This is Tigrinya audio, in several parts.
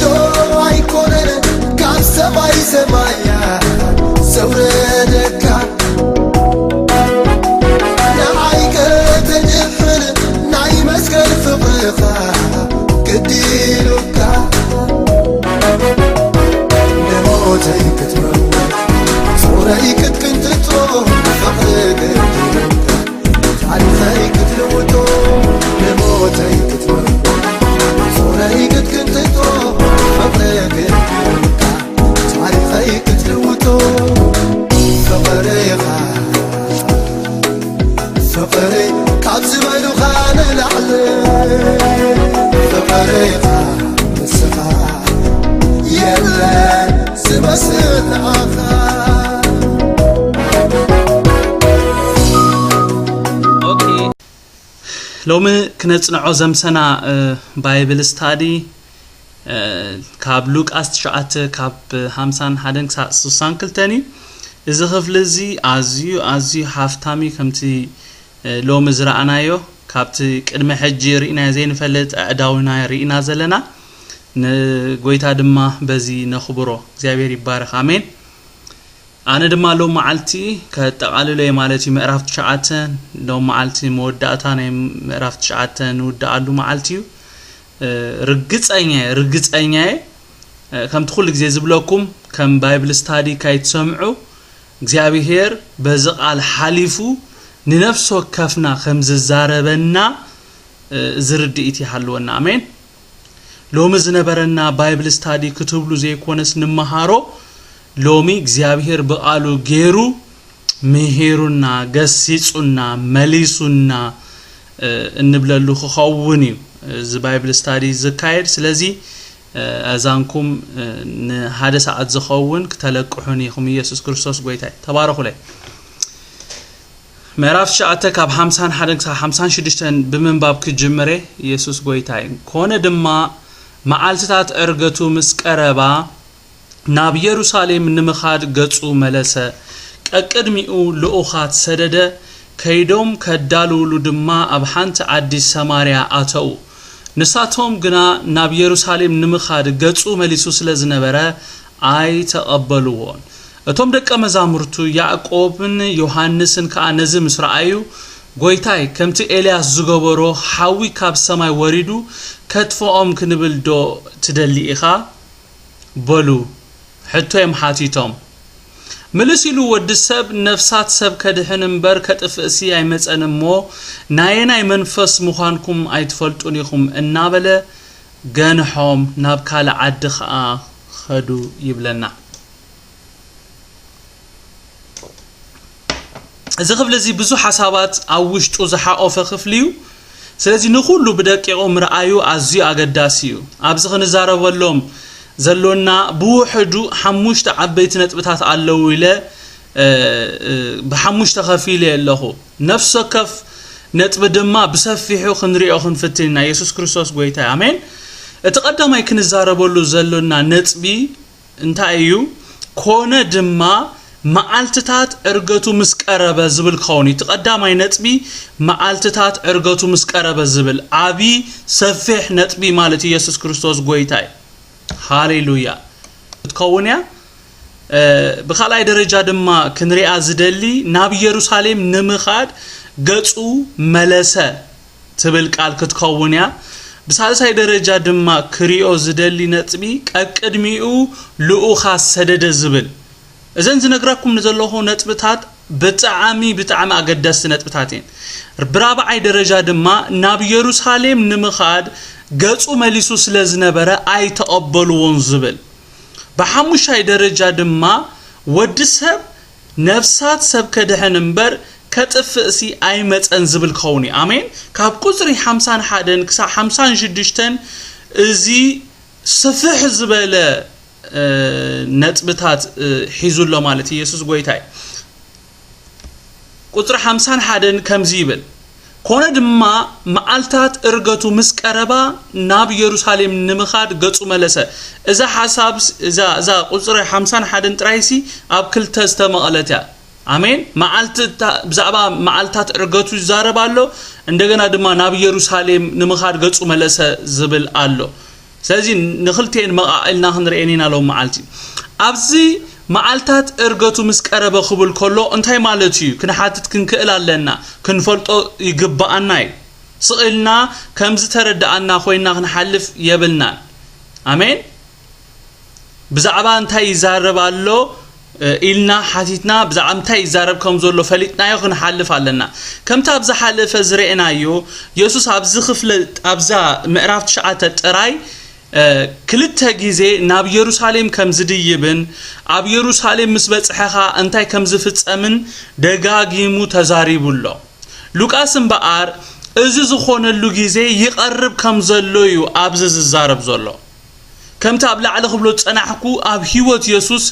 ዶ ኣይኮነን ካብ ሰማይ ሰማያ ዘውረደካ፣ ንዓይ ከተድሕን ናይ መስቀል ፍቕርኻ ግዲ ኢሉካ፣ ንሞተይ ክትመውት ጾረይ ክትቅንጥጦ ፍቕሪ ግዲ ኢሉካ። ታሪኸይ ክትልውጦ ንሞተይ ክትመርዶ ጾረይ ክትቅንጥጦ ፍቕሪ ግድልካ። ታሪኸይ ክትልውጦ ፍቕርኻ ፍቕሪ ካብ ዝበሉኻ ንላዕሊ ፍቕርኻ ንስኻ የለን ዝመስል ንዓኻ። ኦኬ፣ ሎሚ ክነጽንዖ ዘምሰና ባይብል ስታዲ ካብ ሉቃስ ትሽዓተ ካብ ሓምሳን ሓደን ክሳብ ስሳን ክልተን እዩ። እዚ ክፍሊ እዚ ኣዝዩ ኣዝዩ ሃፍታም እዩ። ከምቲ ሎሚ ዝረኣናዮ ካብቲ ቅድሚ ሕጂ ርኢናዮ ዘይንፈልጥ ኣዕዳውና ርኢና ዘለና፣ ንጎይታ ድማ በዚ ነኽብሮ። እግዚኣብሔር ይባረኽ። ኣሜን። ኣነ ድማ ሎም መዓልቲ ከጠቓልሎ እየ ማለት እዩ። ምዕራፍ ትሽዓተ ሎም መዓልቲ መወዳእታ ናይ ምዕራፍ ትሽዓተ ንውድኣሉ መዓልቲ እዩ። ርግፀኛ እየ፣ ርግፀኛ እየ። ከምቲ ኩሉ ግዜ ዝብለኩም ከም ባይብል ስታዲ ካይትሰምዑ እግዚኣብሄር በዚ ቃል ሓሊፉ ንነፍሲ ወከፍና ከም ዝዛረበና ዝርድኢት ይሃልወና። ኣሜን። ሎሚ ዝነበረና ባይብል ስታዲ ክትብሉ ዘይኮነስ ንመሃሮ ሎሚ እግዚኣብሄር ብቓሉ ገይሩ ምሂሩና፣ ገሲጹና፣ መሊሱና እንብለሉ ክኸውን እዩ እዚ ባይብል ስታዲ ዝካየድ። ስለዚ ኣዛንኩም ንሓደ ሰዓት ዝኸውን ክተለቅሑን ኢኹም። ኢየሱስ ክርስቶስ ጎይታ እዩ። ተባረኹለይ። ምዕራፍ ትሽዓተ ካብ ሓምሳን ሓደን ክሳብ ሓምሳን ሽዱሽተን ብምንባብ ክጅምር እየ። ኢየሱስ ጎይታ እዩ። ኮነ ድማ መዓልትታት ዕርገቱ ምስ ቀረባ ናብ የሩሳሌም ንምኻድ ገጹ መለሰ። ቀቅድሚኡ ልኡኻት ሰደደ፣ ከይዶም ከዳልውሉ ድማ ኣብ ሓንቲ ዓዲ ሰማርያ ኣተዉ። ንሳቶም ግና ናብ የሩሳሌም ንምኻድ ገጹ መሊሱ ስለ ዝነበረ ኣይተቐበልዎን። እቶም ደቀ መዛሙርቱ ያዕቆብን ዮሃንስን ከኣ ነዚ ምስ ረኣዩ፣ ጎይታይ፣ ከምቲ ኤልያስ ዝገበሮ ሓዊ ካብ ሰማይ ወሪዱ ከጥፍኦም ክንብል ዶ ትደሊ ኢኻ? በሉ። ሕቶ እዮም ሓቲቶም። ምልስ ኢሉ፣ ወዲ ሰብ ነፍሳት ሰብ ከድሕን እምበር ከጥፍእሲ ኣይመጸን እሞ፣ ናየናይ መንፈስ ምዃንኩም ኣይትፈልጡን ኢኹም እናበለ ገንሖም ናብ ካልእ ዓዲ ኸኣ ኸዱ ይብለና። እዚ ክፍሊ እዚ ብዙሕ ሓሳባት ኣብ ውሽጡ ዝሓቖፈ ክፍሊ እዩ። ስለዚ ንኹሉ ብደቂቑ ምርኣዩ ኣዝዩ ኣገዳሲ እዩ። ኣብዚ ክንዛረበሎም ዘሎና ብውሕዱ ሓሙሽተ ዓበይቲ ነጥብታት ኣለዉ ኢለ ብሓሙሽተ ከፊለ ኣለኹ። ነፍሲ ወከፍ ነጥቢ ድማ ብሰፊሑ ክንሪኦ ክንፍትን ኢና። ኢየሱስ ክርስቶስ ጎይታ እዩ። ኣሜን። እቲ ቀዳማይ ክንዛረበሉ ዘሎና ነጥቢ እንታይ እዩ? ኮነ ድማ መዓልትታት ዕርገቱ ምስ ቀረበ ዝብል ክኸውን እዩ። እቲ ቀዳማይ ነጥቢ መዓልትታት ዕርገቱ ምስ ቀረበ ዝብል ዓቢ ሰፊሕ ነጥቢ ማለት ኢየሱስ ክርስቶስ ጎይታ እዩ። ሃሌሉያ። ክትከውን እያ። ብኻልኣይ ደረጃ ድማ ክንሪኣ ዝደሊ ናብ ኢየሩሳሌም ንምኻድ ገጹ መለሰ ትብል ቃል ክትከውን እያ። ብሳልሳይ ደረጃ ድማ ክሪኦ ዝደሊ ነጥቢ ቀቅድሚኡ ልኡኻ ሰደደ ዝብል። እዘን ዝነግራኩም ንዘለኹ ነጥብታት ብጣዕሚ ብጣዕሚ ኣገደስቲ ነጥብታት እየን። ብራብዓይ ደረጃ ድማ ናብ የሩሳሌም ንምኻድ ገጹ መሊሱ ስለ ዝነበረ ኣይተቐበልዎን ዝብል። ብሓሙሻይ ደረጃ ድማ ወዲ ሰብ ነፍሳት ሰብ ከድሕን እምበር ከጥፍእሲ ኣይመጸን ዝብል ክኸውን እዩ። ኣሜን። ካብ ቁጽሪ ሓምሳን ሓደን ክሳብ ሓምሳን ሽዱሽተን እዚ ስፍሕ ዝበለ ነጥብታት ሒዙ ኣሎ ማለት ኢየሱስ ጎይታ እዩ። ቁጽሪ ሓምሳን ሓደን ከምዚ ይብል፣ ኮነ ድማ መዓልታት እርገቱ ምስ ቀረባ ናብ የሩሳሌም ንምኻድ ገጹ መለሰ። እዛ ሓሳብ እዛ እዛ ቁጽሪ ሓምሳን ሓደን ጥራይሲ ኣብ ክልተ ዝተመቐለት እያ። ኣሜን። መዓልቲ ብዛዕባ መዓልታት ዕርገቱ ይዛረብ ኣሎ። እንደገና ድማ ናብ የሩሳሌም ንምኻድ ገጹ መለሰ ዝብል ኣሎ። ስለዚ ንኽልቴን መቓቒልና ክንርእየን ኢና ሎም መዓልቲ። ኣብዚ መዓልታት እርገቱ ምስ ቀረበ ክብል ከሎ እንታይ ማለት እዩ? ክንሓትት ክንክእል ኣለና፣ ክንፈልጦ ይግብኣና እዩ። ስቕ ኢልና ከም ዝተረድኣና ኮይና ክንሓልፍ የብልናን። ኣሜን። ብዛዕባ እንታይ ይዛረብ ኣሎ ኢልና ሓቲትና፣ ብዛዕባ እንታይ ይዛረብ ከም ዘሎ ፈሊጥናዮ ክንሓልፍ ኣለና። ከምቲ ኣብ ዝሓለፈ ዝረእናዮ፣ የሱስ ኣብዚ ክፍለ ኣብዛ ምዕራፍ ትሽዓተ ጥራይ ክልተ ግዜ ናብ የሩሳሌም ከም ዝድይብን ኣብ የሩሳሌም ምስ በጽሐኻ እንታይ ከም ዝፍጸምን ደጋጊሙ ተዛሪቡ ኣሎ። ሉቃስ እምበኣር እዚ ዝኾነሉ ግዜ ይቐርብ ከም ዘሎ እዩ ኣብዚ ዝዛረብ ዘሎ። ከምቲ ኣብ ላዕሊ ክብሎ ዝጸናሕኩ፣ ኣብ ህይወት የሱስ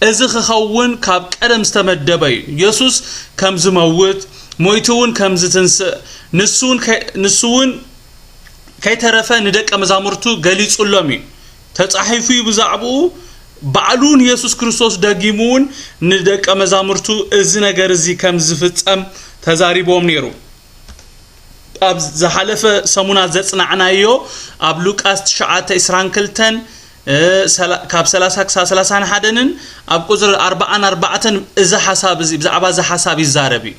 እዚ ክኸውን ካብ ቀደም ዝተመደበ እዩ። የሱስ ከም ዝመውት፣ ሞይቱ እውን ከም ዝትንስእ፣ ንሱ እውን ከ- ንሱ እውን ከይተረፈ ንደቀ መዛሙርቱ ገሊጹሎም እዩ። ተጻሒፉ እዩ ብዛዕባኡ። ባዕሉ እውን የሱስ ክርስቶስ ደጊሙ እውን ንደቀ መዛሙርቱ እዚ ነገር እዚ ከም ዝፍጸም ተዛሪቦም ነይሩ። ኣብ ዝሓለፈ ሰሙናት ዘጽናዕናዮ ኣብ ሉቃስ ትሽዓተ ዕስራን ክልተን፣ እ፣ ሰላ- ካብ ሰላሳ ክሳብ ሰላሳን ሓደን ን ኣብ ቁጽሪ ኣርባዓን ኣርባዕተን እዚ ሓሳብ እዚ፣ ብዛዕባ እዚ ሓሳብ ይዛረብ እዩ።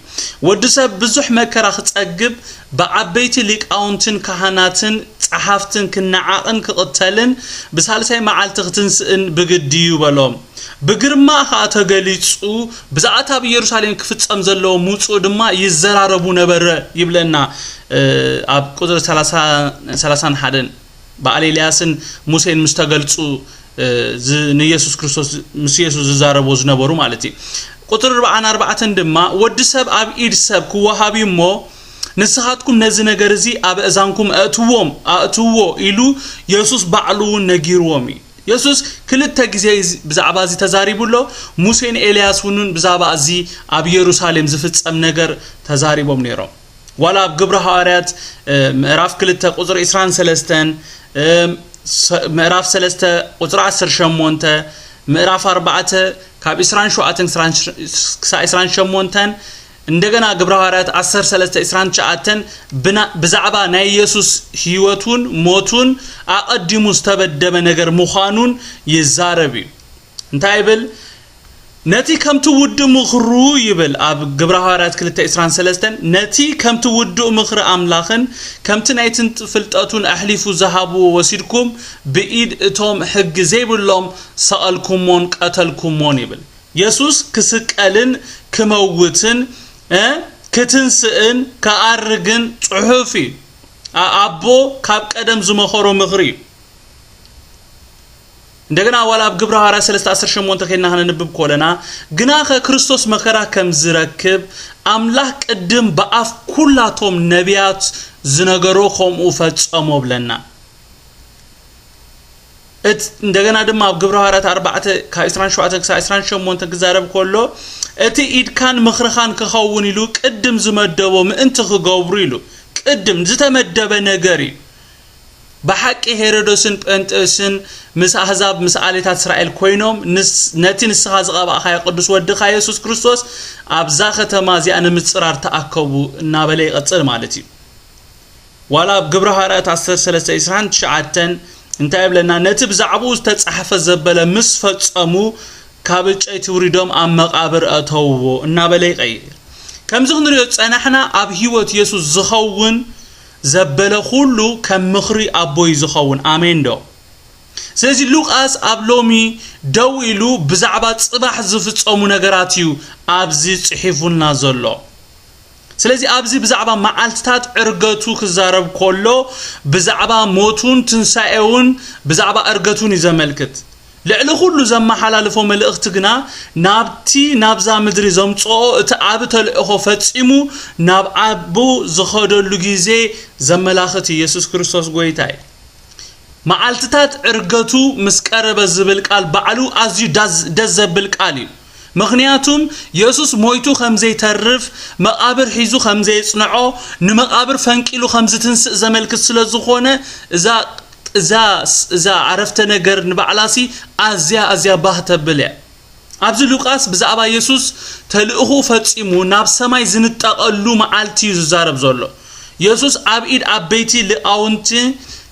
ወዲ ሰብ ብዙሕ መከራ ክጸግብ፣ ብዓበይቲ ሊቃውንትን ካህናትን ጸሓፍትን ክነዓቕን ክቕተልን ብሳልሳይ መዓልቲ ክትንስእን ብግዲ እዩ በሎም። ብግርማ ኸኣ ተገሊጹ፣ ብዛዕባ ኣብ ኢየሩሳሌም ክፍጸም ዘለዎ ምውጽኡ ድማ ይዘራረቡ ነበረ ይብለና። እ፣ ኣብ ቁጽሪ ሰላሳ፣ ሰላሳን ሓደን በዓል ኤልያስን ሙሴን ምስ ተገልጹ፣ እ፣ ዝ- ንየሱስ ክርስቶስ ምስ የሱስ ዝዛረቡ ዝነበሩ ማለት እዩ። ቁጽሪ ኣርባዓን ኣርባዕተን ድማ፣ ወዲ ሰብ ኣብ ኢድ ሰብ ክወሃብ እዩ እሞ፣ ንስኻትኩም ነዚ ነገር እዚ ኣብ እዛንኩም ኣእትዎም፣ ኣእትዎ ኢሉ የሱስ ባዕሉ እውን ነጊርዎም እዩ። የሱስ ክልተ ግዜ እዚ- ብዛዕባ እዚ ተዛሪቡ ኣሎ። ሙሴን ኤልያስ እውን ብዛዕባ እዚ ኣብ የሩሳሌም ዝፍጸም ነገር ተዛሪቦም ነይሮም። ዋላ ኣብ ግብሪ ሃዋርያት፣ እ፣ ምዕራፍ ክልተ ቁጽሪ ዕስራን ሰለስተን፣ እ፣ ሰ- ምዕራፍ ሰለስተ ቁጽሪ ዓሰርተ ሸሞንተ፣ ምዕራፍ ኣርባዕተ ካብ ዕስራን ሸውዓተን ክሳብ ዕስራን ሸሞንተን፣ እንደገና ግብረ ሃዋርያት ዓሰርተ ሰለስተ ዕስራን ትሽዓተን ብና- ብዛዕባ ናይ የሱስ ህይወቱን ሞቱን ኣቐዲሙ ዝተበደበ ነገር ምዃኑን ይዛረብ እዩ። እንታይ ይብል? ነቲ ከምቲ ውዱእ ምኽሩ ይብል ኣብ ግብረ ሃዋርያት ክልተ ዕስራን ሰለስተን፣ ነቲ ከምቲ ውዱእ ምኽሪ ኣምላኽን ከምቲ ናይ ትንጥ ፍልጠቱን ኣሕሊፉ ዝሃብዎ ወሲድኩም ብኢድ እቶም ሕጊ ዘይብሎም ሰቐልኩሞን ቀተልኩሞን ይብል። የሱስ ክስቀልን ክመውትን፣ እ፣ ክትንስእን ክኣርግን ጽሑፍ እዩ። ኣ- ኣቦ ካብ ቀደም ዝመኸሮ ምኽሪ እዩ። እንደገና ዋላ ኣብ ግብረ ሃዋርያት ሰለስተ ዓሰርተ ሸሞንተ ኬድና ከነንብብ ኮለና፣ ግናኸ ክርስቶስ መከራ ከም ዝረክብ ኣምላኽ ቅድም ብኣፍ ኩላቶም ነቢያት ዝነገሮ ከምኡ ፈጸሞ ብለና። እት- እንደገና ድማ ኣብ ግብረ ሃዋርያት ኣርባዕተ ካብ ዕስራን ሸውዓተን ክሳብ ዕስራን ሸሞንተን ክዛረብ ከሎ፣ እቲ ኢድካን ምኽርኻን ክኸውን ኢሉ ቅድም ዝመደቦ ምእንቲ ክገብሩ ኢሉ ቅድም ዝተመደበ ነገር እዩ። ብሓቂ ሄሮዶስን ጴንጤዮስን ምስ ኣህዛብ ምስ ኣሌታት እስራኤል ኮይኖም ንስ- ነቲ ንስኻ ዝቐባእካዮ ቅዱስ ወድኻ የሱስ ክርስቶስ ኣብዛ ከተማ እዚኣ ንምጽራር ተኣከቡ እናበለ ይቐጽል ማለት እዩ። ዋላ ኣብ ግብረ ሃዋርያት ዓሰርተ ሰለስተ ዕስራን ትሽዓተን እንታይ ይብለና? ነቲ ብዛዕባኡ ዝተጻሕፈ ዘበለ ምስ ፈጸሙ ካብ ዕጨይቲ ውሪዶም ኣብ መቓብር ኣተውዎ እናበለ ይቐይር። ከምዚ ክንሪኦ ዝጸናሕና ኣብ ህይወት የሱስ ዝኸውን ዘበለ ኩሉ ከም ምኽሪ ኣቦ እዩ ዝኸውን። ኣሜን ዶ? ስለዚ ሉቃስ ኣብ ሎሚ ደው ኢሉ ብዛዕባ ጽባሕ ዝፍጸሙ ነገራት እዩ ኣብዚ ጽሒፉልና ዘሎ። ስለዚ ኣብዚ ብዛዕባ መዓልትታት ዕርገቱ ክዛረብ ከሎ ብዛዕባ ሞቱን ትንሳኤውን ብዛዕባ ዕርገቱን እዩ ዘመልክት። ልዕሊ ኩሉ ዘመሓላልፎ መልእኽቲ ግና ናብቲ ናብዛ ምድሪ ዘምጽኦ እቲ ዓቢ ተልእኾ ፈጺሙ ናብ ኣቦ ዝኸደሉ ግዜ ዘመላኽት እዩ። የሱስ ክርስቶስ ጎይታ እዩ። መዓልትታት ዕርገቱ ምስ ቀረበ ዝብል ቃል ባዕሉ ኣዝዩ ዳዝ- ደስ ዘብል ቃል እዩ። ምኽንያቱም የሱስ ሞይቱ ከም ዘይተርፍ፣ መቓብር ሒዙ ከም ዘየጽንዖ፣ ንመቓብር ፈንቂሉ ከም ዝትንስእ ዘመልክት ስለ ዝኾነ እዛ እዛ እዛ ዓረፍተ ነገር ንባዕላሲ ኣዝያ ኣዝያ ባህ ተብል እያ። ኣብዚ ሉቃስ ብዛዕባ የሱስ ተልእኹ ፈጺሙ ናብ ሰማይ ዝንጠቐሉ መዓልቲ እዩ ዝዛረብ ዘሎ። የሱስ ኣብ ኢድ ዓበይቲ ሊቃውንቲ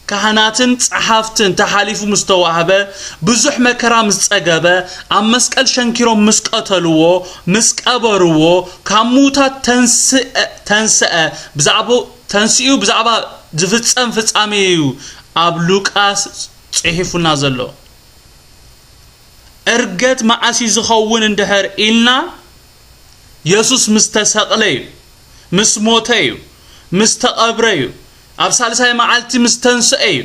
ካህናትን ጸሓፍትን ተሓሊፉ ምስ ተዋህበ፣ ብዙሕ መከራ ምስ ጸገበ፣ ኣብ መስቀል ሸንኪሮም ምስ ቀተልዎ፣ ምስ ቀበርዎ፣ ካብ ምዉታት ተንስአ፣ ተንስአ፣ ብዛዕባ፣ ተንሲኡ ብዛዕባ ዝፍጸም ፍጻሜ እዩ ኣብ ሉቃስ ጽሒፉልና ዘሎ። እርገት መዓስ እዩ ዝኸውን እንድሕር ኢልና፣ የሱስ ምስ ተሰቕለ እዩ፣ ምስ ሞተ እዩ፣ ምስ ተቐብረ እዩ፣ ኣብ ሳልሳይ መዓልቲ ምስ ተንስአ እዩ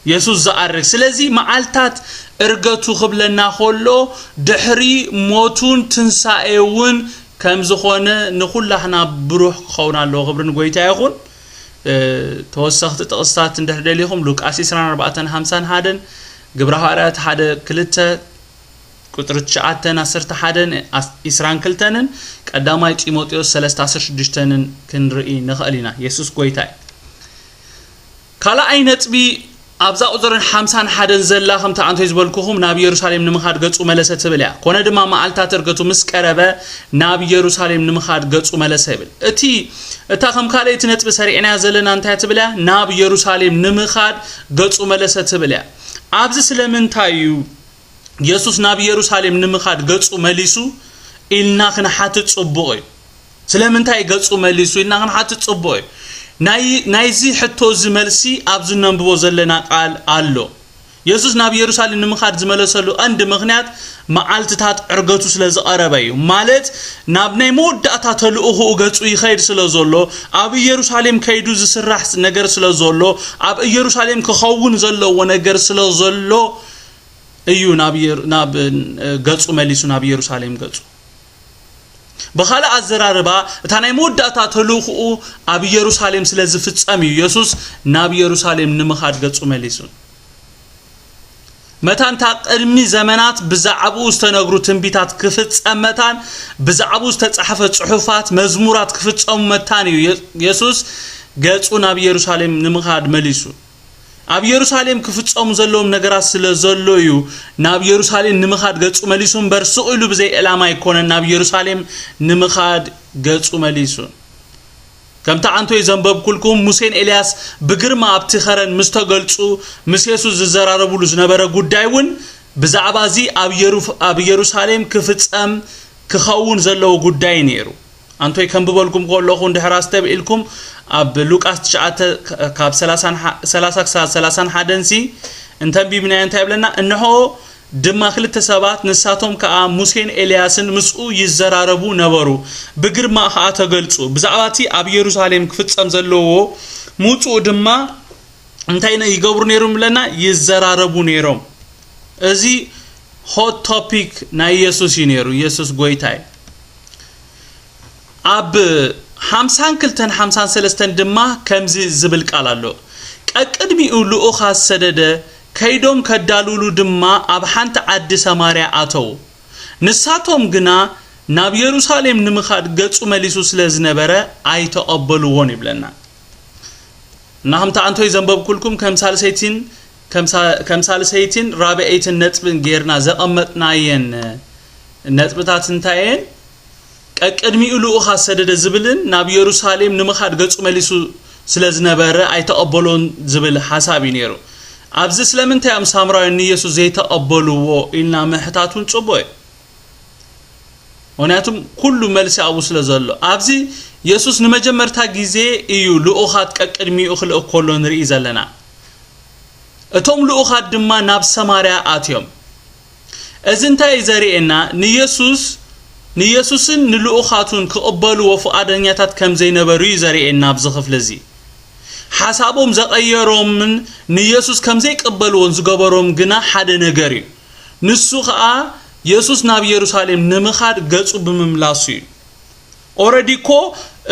የሱስ ዝኣርግ። ስለዚ መዓልታት እርገቱ ክብለና ከሎ፣ ድሕሪ ሞቱን ትንሳኤ እውን ከም ዝኾነ ንኹላህና ብሩህ ክኸውን ኣለዎ። ክብሪ ንጎይታ ይኹን። እ፣ ተወሰኽቲ ጥቕስታት እንድሕር ደሊኹም፣ ሉቃስ ዕስራን ኣርባዕተን ሓምሳን ሓደን፣ ግብረ ሃዋርያት ሓደ ክልተ፣ ቁጽሪ ትሽዓተን ዓሰርተ ሓደን፣ ዓስ-፣ ዕስራን ክልተንን፣ ቀዳማይ ጢሞቴዎስ ሰለስተ ዓሰርተ ሽዱሽተንን ክንርኢ ንኽእል ኢና። የሱስ ጎይታ እዩ። ካልኣይ ነጥቢ፣ ኣብዛ ቁጽርን ሓምሳን ሓደን ዘላ፣ ከምቲ ኣንቶይ ዝበልኩኹም፣ ናብ የሩሳሌም ንምኻድ ገጹ መለሰ ትብል እያ። ኮነ ድማ መዓልታት እርገቱ ምስ ቀረበ ናብ የሩሳሌም ንምኻድ ገጹ መለሰ ይብል። እቲ፣ እታ ከም ካልኣይቲ ነጥቢ ሰሪዕናያ ዘለና እንታይ ትብል እያ? ናብ የሩሳሌም ንምኻድ ገጹ መለሰ ትብል እያ። ኣብዚ ስለምንታይ እዩ የሱስ ናብ የሩሳሌም ንምኻድ ገጹ መሊሱ ኢልና ክንሓትት ጽቡቕ እዩ። ስለምንታይ ገጹ መሊሱ ኢልና ክንሓትት ጽቡቕ እዩ። ናይ፣ ናይዚ ሕቶ እዚ መልሲ ኣብዚ ነንብቦ ዘለና ቃል ኣሎ። የሱስ ናብ የሩሳሌም ንምኻድ ዝመለሰሉ ቀንዲ ምኽንያት መዓልትታት ዕርገቱ ስለ ዝቐረበ እዩ። ማለት ናብ ናይ መወዳእታ ተልእኾኡ ገጹ ይኸይድ ስለ ዘሎ፣ ኣብ ኢየሩሳሌም ከይዱ ዝስራሕ ነገር ስለ ዘሎ፣ ኣብ ኢየሩሳሌም ክኸውን ዘለዎ ነገር ስለ ዘሎ እዩ ናብ የሩ-፣ ናብ፣ እ፣ ገጹ መሊሱ ናብ ኢየሩሳሌም ገጹ። ብኻልእ ኣዘራርባ፣ እታ ናይ መወዳእታ ተልእኾኡ ኣብ ኢየሩሳሌም ስለ ዝፍጸም እዩ የሱስ ናብ ኢየሩሳሌም ንምኻድ ገጹ መሊሱ። መታን እታ ቅድሚ ዘመናት ብዛዕባኡ ዝተነግሩ ትንቢታት ክፍጸም መታን፣ ብዛዕባኡ ዝተጻሕፈ ጽሑፋት፣ መዝሙራት ክፍጸሙ መታን እዩ የ-፣ የሱስ ገጹ ናብ ኢየሩሳሌም ንምኻድ መሊሱ። ኣብ የሩሳሌም ክፍጸሙ ዘለዎም ነገራት ስለ ዘሎ እዩ ናብ የሩሳሌም ንምኻድ ገጹ መሊሱ እምበር፣ ስቕ ኢሉ ብዘይ ዕላማ ኣይኮነን ናብ የሩሳሌም ንምኻድ ገጹ መሊሱ። ከምቲ ኣንቶይ ዘንበብኩልኩም፣ ሙሴን ኤልያስ ብግርማ ኣብቲ ኸረን ምስ ተገልጹ፣ ምስ የሱስ ዝዘራረብሉ ዝነበረ ጉዳይ እውን ብዛዕባ እዚ ኣብ የሩ-፣ ኣብ የሩሳሌም ክፍጸም ክኸውን ዘለዎ ጉዳይ ነይሩ። ኣንቶይ ከንብበልኩም ከለኹ እንድሕር ኣስተብኢልኩም፣ ኣብ ሉቃስ ትሽዓተ ካብ ሰላሳ፣ ሰላሳ ክሳብ ሰላሳን ሓደን ሲ እንተንቢብናዮ እንታይ ይብለና? እንሆ ድማ ክልተ ሰባት፣ ንሳቶም ከኣ ሙሴን ኤልያስን ምስኡ ይዘራረቡ ነበሩ፣ ብግርማ ከኣ ተገልጹ። ብዛዕባ እቲ ኣብ የሩሳሌም ክፍጸም ዘለዎ ምውጽኡ ድማ እንታይ ነ-፣ ይገብሩ ነይሮም ይብለና? ይዘራረቡ ነይሮም። እዚ ሆት ቶፒክ ናይ ኢየሱስ እዩ ነይሩ። ኢየሱስ ጎይታ እዩ። ኣብ ሓምሳን ክልተን ሓምሳን ሰለስተን ድማ ከምዚ ዝብል ቃል ኣሎ። ቀቅድሚኡ ልኡኻት ሰደደ፣ ከይዶም ከዳልውሉ ድማ ኣብ ሓንቲ ዓዲ ሰማርያ ኣተዉ። ንሳቶም ግና ናብ የሩሳሌም ንምኻድ ገጹ መሊሱ ስለ ዝነበረ ኣይተቐበልዎን ይብለና። እና ከምቲ ኣንቶይ ዘንበብኩልኩም ከም ሳልሰይቲን፣ ከም ሳ-፣ ከም ሳልሰይቲን ራብዐይትን ነጥብን ጌርና ዘቐመጥናየን ነጥብታት እንታይ እየን? ቀቅድሚኡ ልኡኻት ሰደደ ዝብልን ናብ የሩሳሌም ንምኻድ ገጹ መሊሱ ስለ ዝነበረ ኣይተቐበሎን ዝብል ሓሳብ እዩ ነይሩ። ኣብዚ ስለምንታይ እዮም ሳምራውያን ንየሱስ ዘይተቐበልዎ ኢልና ምሕታት እውን ጽቡቕ እዩ። ምኽንያቱም ኩሉ መልሲ ኣብኡ ስለ ዘሎ። ኣብዚ የሱስ ንመጀመርታ ግዜ እዩ ልኡኻት ቀቅድሚኡ ክልእክ ከሎ ንርኢ ዘለና። እቶም ልኡኻት ድማ ናብ ሰማርያ ኣትዮም። እዚ እንታይ እዩ ዘርእየና? ንየሱስ፣ ንየሱስን ንልኡኻቱን ክቕበልዎ ፍቓደኛታት ከም ዘይነበሩ እዩ ዘርእየና ኣብዚ ክፍሊ እዚ። ሓሳቦም ዘቐየሮምን ንየሱስ ከም ዘይቅበልዎን ዝገበሮም ግና ሓደ ነገር እዩ። ንሱ ኸኣ የሱስ ናብ የሩሳሌም ንምኻድ ገጹ ብምምላሱ እዩ። ኦረዲ እኮ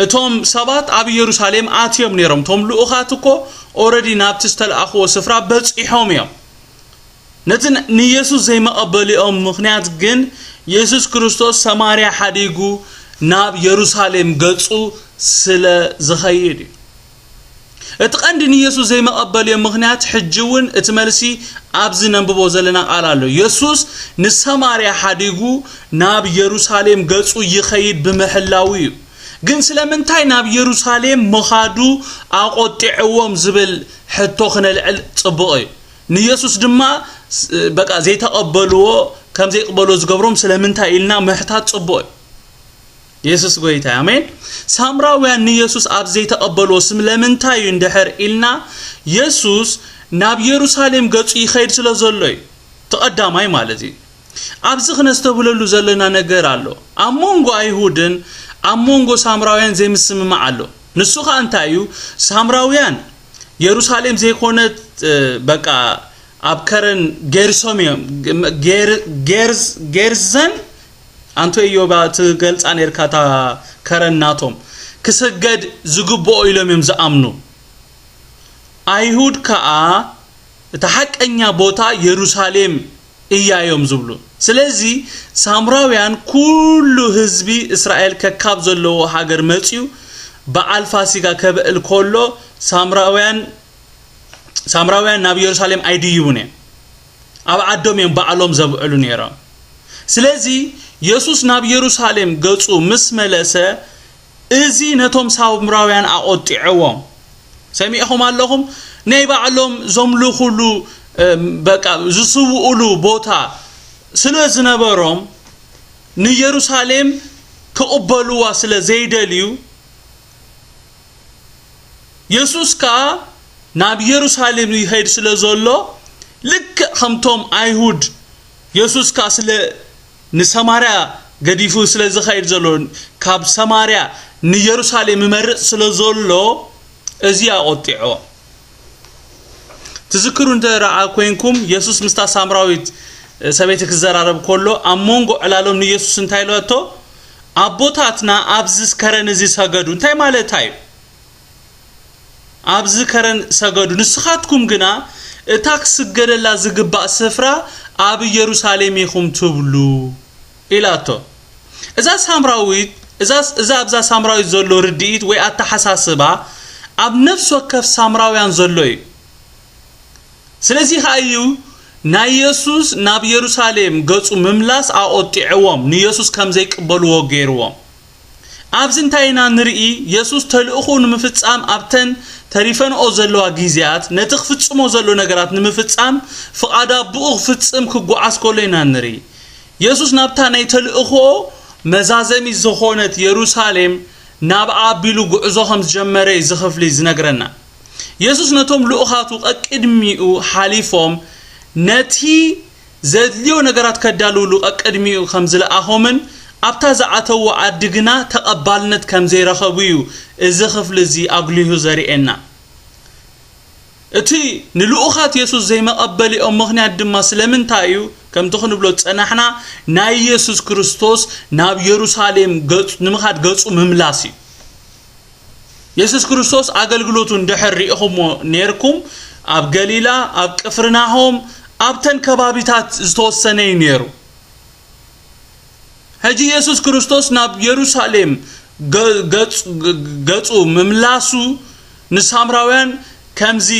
እቶም ሰባት ኣብ የሩሳሌም ኣትዮም ነይሮም። እቶም ልኡኻት እኮ ኦረዲ ናብቲ ዝተለኣኽዎ ስፍራ በጺሖም እዮም። ነቲ ን-፣ ንየሱስ ዘይመቐበሊኦም ምኽንያት ግን የሱስ ክርስቶስ ሰማርያ ሓዲጉ ናብ የሩሳሌም ገጹ ስለ ዝኸይድ እዩ። እቲ ቀንዲ ንየሱስ ዘይመቐበሊኦም ምኽንያት ሕጂ እውን እቲ መልሲ ኣብዚ ነንብቦ ዘለና ቃል ኣሎ። የሱስ ንሰማርያ ሓዲጉ ናብ የሩሳሌም ገጹ ይኸይድ ብምሕላዉ እዩ። ግን ስለምንታይ ናብ የሩሳሌም ምኻዱ ኣቖጢዕዎም ዝብል ሕቶ ክነልዕል ጽቡቕ እዩ። ንየሱስ ድማ ስ-፣ በቃ ዘይተቐበልዎ ከም ዘይቅበልዎ ዝገብሮም ስለምንታይ ኢልና ምሕታት ጽቡቕ እዩ። የሱስ ጎይታ፣ ኣሜን። ሳምራውያን ንየሱስ ኣብ ዘይተቐበልዎ ስም ለምንታይ እዩ እንድሕር ኢልና፣ የሱስ ናብ የሩሳሌም ገጹ ይኸይድ ስለ ዘሎ እዩ። ተቐዳማይ ማለት እዩ። ኣብዚ ክነስተብህለሉ ዘለና ነገር ኣሎ። ኣብ መንጎ ኣይሁድን ኣብ መንጎ ሳምራውያን ዘይምስምማዕ ኣሎ። ንሱ ኸኣ እንታይ እዩ? ሳምራውያን የሩሳሌም ዘይኮነት፣ እ፣ በቃ ኣብ ከረን ጌርሶም እዮም። ጌር-፣ ጌርዝ-፣ ጌርዘን ኣንቶ ኢዮባ ትገልጻ ነርካ እታ ከረን ናቶም ክስገድ ዝግብኦ ኢሎም እዮም ዝኣምኑ። ኣይሁድ ከኣ እታ ሓቀኛ ቦታ የሩሳሌም እያ እዮም ዝብሉ። ስለዚ ሳምራውያን ኩሉ ህዝቢ እስራኤል ከካብ ዘለዎ ሃገር መጽዩ በዓል ፋሲጋ ከብዕል ከሎ ሳምራውያን፣ ሳምራውያን ናብ የሩሳሌም ኣይድይቡን እዮም። ኣብ ዓዶም እዮም ባዕሎም ዘብዕሉ ነይሮም። ስለዚ የሱስ ናብ የሩሳሌም ገጹ ምስ መለሰ፣ እዚ ነቶም ሳምራውያን ኣቖጢዕዎም። ሰሚዕኹም ኣለኹም? ናይ ባዕሎም ዘምልኹሉ፣ እም፣ በቃ ዝስውኡሉ ቦታ ስለ ዝነበሮም፣ ንየሩሳሌም ክቕበልዋ ስለ ዘይደልዩ፣ የሱስ ከኣ ናብ የሩሳሌም ይኸይድ ስለ ዘሎ፣ ልክዕ ከምቶም ኣይሁድ የሱስ ከኣ ስለ ንሰማርያ ገዲፉ ስለ ዝኸይድ ዘሎ፣ ካብ ሰማርያ ንየሩሳሌም ይመርጽ ስለ ዘሎ፣ እዚ ኣቖጢዖ። ትዝክሩ እንተ ደኣ ኮይንኩም፣ የሱስ ምስታ ሳምራዊት ሰበይቲ ክዘራረብ ከሎ፣ ኣብ መንጎ ዕላሎም ንየሱስ እንታይ ኢለቶ? "ኣቦታትና ኣብዚ ከረን እዚ ሰገዱ።" እንታይ ማለታ እዩ? "ኣብዚ ከረን ሰገዱ፣ ንስኻትኩም ግና እታ ክስገደላ ዝግባእ ስፍራ ኣብ ኢየሩሳሌም ኢኹም ትብሉ" ኢላቶ። እዛ ሳምራዊት፣ እዛ፣ እዛ ኣብዛ ሳምራዊት ዘሎ ርድኢት ወይ ኣተሓሳስባ ኣብ ነፍሲ ወከፍ ሳምራውያን ዘሎ እዩ። ስለዚ ኸኣ እዩ ናይ የሱስ ናብ የሩሳሌም ገጹ ምምላስ ኣቖጢዕዎም፣ ንየሱስ ከም ዘይቅበልዎ ገይርዎም። ኣብዚ እንታይ ኢና ንርኢ? የሱስ ተልእኾኡ ንምፍጻም ኣብተን ተሪፈንኦ ዘለዋ ግዜያት፣ ነቲ ክፍጽሞ ዘሎ ነገራት ንምፍጻም፣ ፍቓድ ኣቦኡ ክፍጽም ክጓዓዝ ከሎ ኢና ንርኢ። የሱስ ናብታ ናይ ተልእኾኡ መዛዘሚት ዝኾነት የሩሳሌም ናብኣ ኣቢሉ ጉዕዞ ከም ዝጀመረ እዩ እዚ ክፍሊ ዝነግረና። የሱስ ነቶም ልኡኻቱ ቀቅድሚኡ ሓሊፎም ነቲ ዘድልዮ ነገራት ከዳልውሉ ቀቅድሚኡ ከም ዝለኣኾምን ኣብታ ዝኣተዎ ዓዲ ግና ተቐባልነት ከም ዘይረኸቡ እዩ እዚ ክፍሊ እዚ ኣጉሊሁ ዘርእየና። እቲ ንልኡኻት የሱስ ዘይመቐበሊኦም ምኽንያት ድማ ስለምንታይ እዩ? ከምቲ ክንብሎ ዝጸናሕና፣ ናይ የሱስ ክርስቶስ ናብ የሩሳሌም ገጹ፣ ንምኻድ ገጹ ምምላስ እዩ። የሱስ ክርስቶስ ኣገልግሎቱ እንድሕር ርኢኹሞ ኔርኩም፣ ኣብ ገሊላ፣ ኣብ ቅፍርናሆም፣ ኣብተን ከባቢታት ዝተወሰነ እዩ ኔሩ። ሕጂ የሱስ ክርስቶስ ናብ የሩሳሌም ገ-፣ ገጹ፣ ገ-፣ ገጹ ምምላሱ ንሳምራውያን ከምዚ፣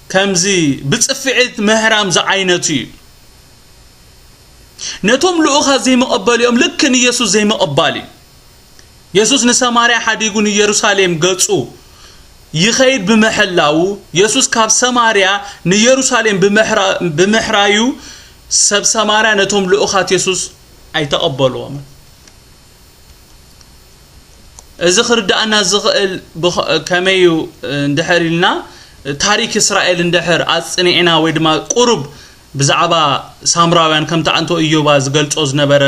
ከምዚ ብጽፍዒት ምህራም ዝዓይነቱ እዩ። ነቶም ልኡኻት ዘይምቕባል እዮም ልክ ንየሱስ ዘይምቕባል እዩ። የሱስ ንሰማርያ ሓዲጉ ንየሩሳሌም ገጹ ይኸይድ ብምሕላዉ፣ የሱስ ካብ ሰማርያ ንየሩሳሌም ብምሕራ-፣ ብምሕራዩ፣ ሰብ ሰማርያ ነቶም ልኡኻት የሱስ ኣይተቐበልዎምን። እዚ ክርድኣና ዝኽእል ብኸ-፣ ከመይ እዩ እንድሕር ኢልና፣ ታሪክ እስራኤል እንድሕር ኣጽኒዕና ወይ ድማ ቁሩብ ብዛዕባ ሳምራውያን፣ ከምቲ ኣንቶ ኢዮባ ዝገልጾ ዝነበረ፣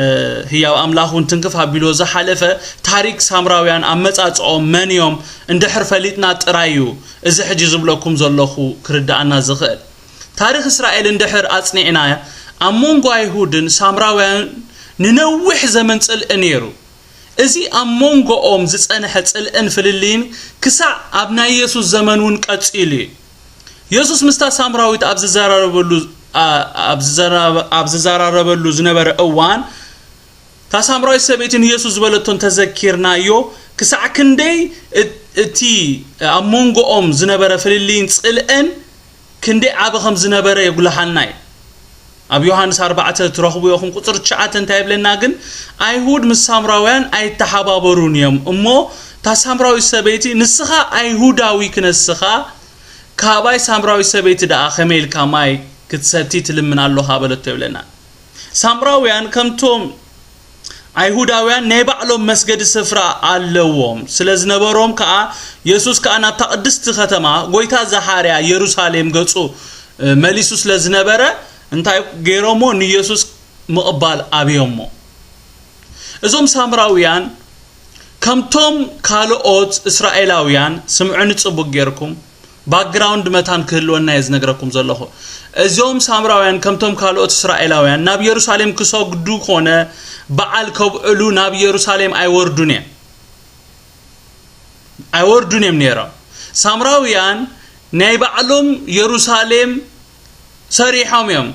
እ፣ ህያው ኣምላኽ እውን ትንክፍ ኣቢሎ ዝሓለፈ ታሪክ ሳምራውያን፣ ኣመጻጽኦም መን እዮም እንድሕር ፈሊጥና ጥራይ እዩ እዚ ሕጂ ዝብለኩም ዘለኹ ክርድኣና ዝኽእል። ታሪኽ እስራኤል እንድሕር ኣጽኒዕና፣ ኣብ መንጎ ኣይሁድን ሳምራውያን ንነዊሕ ዘመን ጽልኢ ነይሩ። እዚ ኣብ መንጎኦም ዝጸንሐ ጽልእን ፍልልይን ክሳዕ ኣብ ናይ የሱስ ዘመን እውን ቀጺሉ እዩ። የሱስ ምስታ ሳምራዊት ኣብ ዝዘራረበሉ፣ ኣ-፣ ኣብ ዝዘራ-፣ ኣብ ዝዘራረበሉ ዝነበረ እዋን፣ እታ ሳምራዊት ሰበይቲ ንየሱስ ዝበለቶ እንተዘኪርናዮ፣ ክሳዕ ክንደይ እ-፣ እቲ ኣብ መንጎኦም ዝነበረ ፍልልይን ጽልእን ክንደይ ዓቢ ከም ዝነበረ የጉልሓልና እዩ። ኣብ ዮሃንስ ኣርባዕተ ትረኽቡ ኢኹም። ቁፅሪ ትሽዓተ እንታይ ይብለና ግን? "ኣይሁድ ምስ ሳምራውያን ኣይተሓባበሩን እዮም እሞ፣ እታ ሳምራዊት ሰበይቲ፣ ንስኻ ኣይሁዳዊ ክነስኻ፣ ካባይ ሳምራዊት ሰበይቲ ደኣ ከመይ ኢልካ ማይ ክትሰቲ ትልምን ኣለኻ?" በለቶ ይብለና። ሳምራውያን ከምቶም ኣይሁዳውያን ናይ ባዕሎም መስገዲ ስፍራ ኣለዎም ስለ ዝነበሮም ከኣ፣ የሱስ ከኣ ናብታ ቅድስቲ ከተማ፣ ጎይታ ዝሓርያ የሩሳሌም ገጹ፣ እ፣ መሊሱ ስለ ዝነበረ፣ እንታይ ገይሮሞ? ንየሱስ ምቕባል ኣብዮሞ። እዞም ሳምራውያን ከምቶም ካልኦት እስራኤላውያን፣ ስምዑኒ ጽቡቕ ጌርኩም፣ ባክግራውንድ መታን ክህልወና እየ ዝነግረኩም ዘለኹ። እዞም ሳምራውያን ከምቶም ካልኦት እስራኤላውያን ናብ የሩሳሌም ክሰግዱ ኮነ በዓል ከብዕሉ ናብ የሩሳሌም ኣይወርዱን እዮም። ኣይወርዱን እዮም ነይሮም። ሳምራውያን ናይ ባዕሎም የሩሳሌም ሰሪሖም እዮም።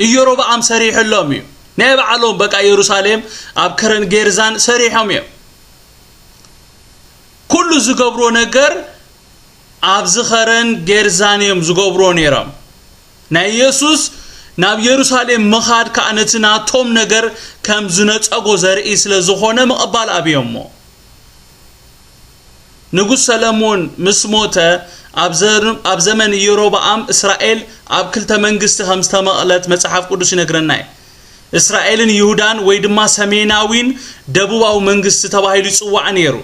ኢዮሮብዓም ሰሪሕሎም እዩ። ናይ ባዕሎም በቃ የሩሳሌም ኣብ ከረን ጌርዛን ሰሪሖም እዮም። ኩሉ ዝገብሮ ነገር ኣብዚ ከረን ጌርዛን እዮም ዝገብሮ ነይሮም። ናይ የሱስ ናብ የሩሳሌም ምኻድ ከኣ ነቲ ናቶም ነገር ከም ዝነጸጎ ዘርኢ ስለ ዝኾነ ምቕባል ኣብዮሞ። ንጉስ ሰለሞን ምስ ሞተ ኣብ ዘ-፣ ኣብ ዘመን ኢዮሮብዓም እስራኤል ኣብ ክልተ መንግስቲ ከም ዝተመቕለት መጽሓፍ ቅዱስ ይነግረና እዩ። እስራኤልን ይሁዳን ወይ ድማ ሰሜናዊን ደቡባዊ መንግስቲ ተባሂሉ ይጽዋዕ ነይሩ።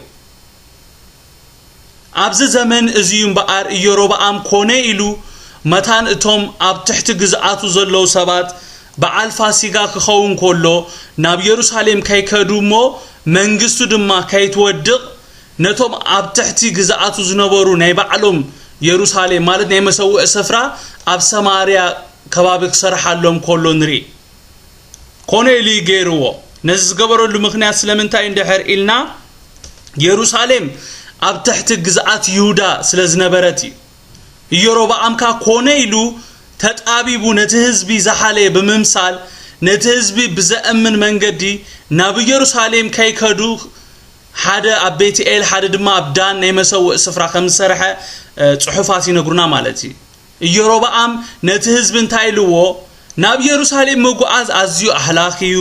ኣብዚ ዘመን እዚ እዩ እምበኣር ኢዮሮብዓም ኮነ ኢሉ መታን እቶም ኣብ ትሕቲ ግዝኣቱ ዘለዉ ሰባት በዓል ፋሲጋ ክኸውን ከሎ ናብ የሩሳሌም ከይከዱ እሞ መንግስቱ ድማ ከይትወድቕ ነቶም ኣብ ትሕቲ ግዝኣቱ ዝነበሩ ናይ ባዕሎም የሩሳሌም ማለት ናይ መሰውዒ ስፍራ ኣብ ሰማርያ ከባቢ ክሰርሓሎም ከሎ ንርኢ። ኮነ ኢሉ እዩ ገይርዎ። ነዚ ዝገበረሉ ምኽንያት ስለምንታይ እንድሕር ኢልና፣ የሩሳሌም ኣብ ትሕቲ ግዝኣት ይሁዳ ስለ ዝነበረት እዩ። ኢዮሮብዓም ከኣ ኮነ ኢሉ ተጣቢቡ ነቲ ህዝቢ ዝሓለየ ብምምሳል፣ ነቲ ህዝቢ ብዘእምን መንገዲ ናብ ኢየሩሳሌም ከይከዱ ሓደ ኣብ ቤትኤል ሓደ ድማ ኣብ ዳን ናይ መሰውእ ስፍራ ከም ዝሰርሐ፣ እ፣ ጽሑፋት ይነግሩና ማለት እዩ። ኢዮሮብዓም ነቲ ህዝቢ እንታይ ኢልዎ? "ናብ ኢየሩሳሌም ምጉዓዝ ኣዝዩ ኣህላኺ እዩ፣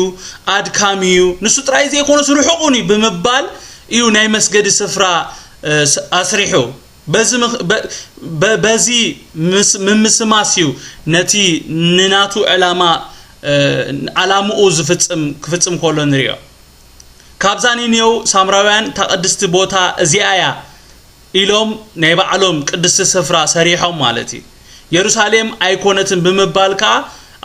ኣድካሚ እዩ፣ ንሱ ጥራይ ዘይኮነስ ርሑቕ እውን እዩ" ብምባል እዩ ናይ መስገዲ ስፍራ፣ እ፣ ስ-፣ ኣስሪሑ። በዚ ምኽ-፣ በ-፣ በ-፣ በዚ ምስ-፣ ምምስማስ እዩ ነቲ ንናቱ ዕላማ፣ እ፣ ዓላምኡ ዝፍጽም፣ ክፍጽም ከሎ ንሪኦ። ካብዛ ኒኔው ሳምራውያን እታ ቅድስቲ ቦታ እዚኣ እያ ኢሎም ናይ ባዕሎም ቅድስቲ ስፍራ ሰሪሖም ማለት እዩ። የሩሳሌም ኣይኮነትን ብምባል ከኣ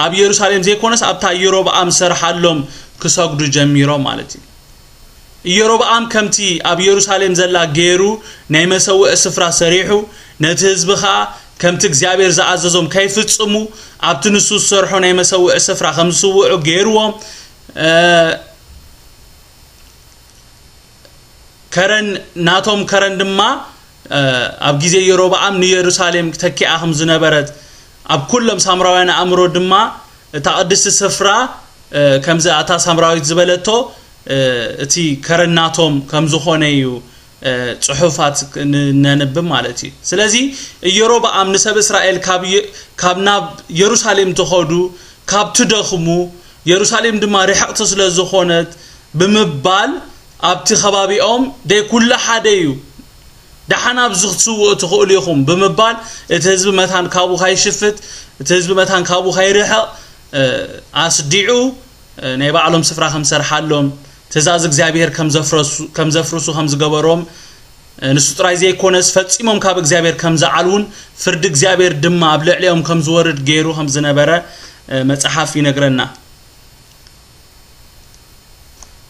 ኣብ የሩሳሌም ዘይኮነስ ኣብታ ኢዮሮብዓም ዝሰርሓሎም ክሰግዱ ጀሚሮም ማለት እዩ። ኢዮሮብዓም ከምቲ ኣብ የሩሳሌም ዘላ ገይሩ ናይ መሰውኢ ስፍራ ሰሪሑ ነቲ ህዝቢ ከኣ ከምቲ እግዚኣብሔር ዝኣዘዞም ከይፍጽሙ ኣብቲ ንሱ ዝሰርሖ ናይ መሰውኢ ስፍራ ከም ዝስውዑ ገይርዎም። እ፣ ከረን ናቶም ከረን ድማ፣ እ፣ ኣብ ግዜ የሮብዓም ንየሩሳሌም ተኪኣ ከም ዝነበረት፣ ኣብ ኩሎም ሳምራውያን ኣእምሮ ድማ እታ ቅድስቲ ስፍራ፣ እ፣ ከምዚ ኣታ ሳምራዊት ዝበለቶ፣ እ፣ እቲ ከረን ናቶም ከም ዝኾነ እዩ፣ እ፣ ጽሑፋት ክ-፣ ን-፣ ነንብብ ማለት እዩ። ስለዚ ኢዮሮብዓም ንሰብ እስራኤል ካብ የ-፣ ካብ ናብ የሩሳሌም ትኸዱ፣ ካብ ትደኽሙ፣ የሩሳሌም ድማ ርሕቕቲ ስለ ዝኾነት ብምባል ኣብቲ ከባቢኦም ደይ ኩሉ ሓደ እዩ። ደሓን ኣብዚ ክትስውኡ ትኽእሉ ኢኹም ብምባል እቲ ህዝቢ መታን ካብኡ ካይሽፍት፣ እቲ ህዝቢ መታን ካብኡ ካይርሕቕ፣ እ፣ ኣስዲዑ፣ እ፣ ናይ ባዕሎም ስፍራ ከም ዝሰርሓሎም፣ ትእዛዝ እግዚኣብሔር ከም ዘፍረሱ፣ ከም ዘፍርሱ ከም ዝገበሮም፣ እ፣ ንሱ ጥራይ ዘይኮነስ ፈጺሞም ካብ እግዚኣብሔር ከም ዝዓልዉን ፍርዲ እግዚኣብሔር ድማ ኣብ ልዕሊኦም ከም ዝወርድ ገይሩ ከም ዝነበረ፣ እ፣ መጽሓፍ ይነግረና።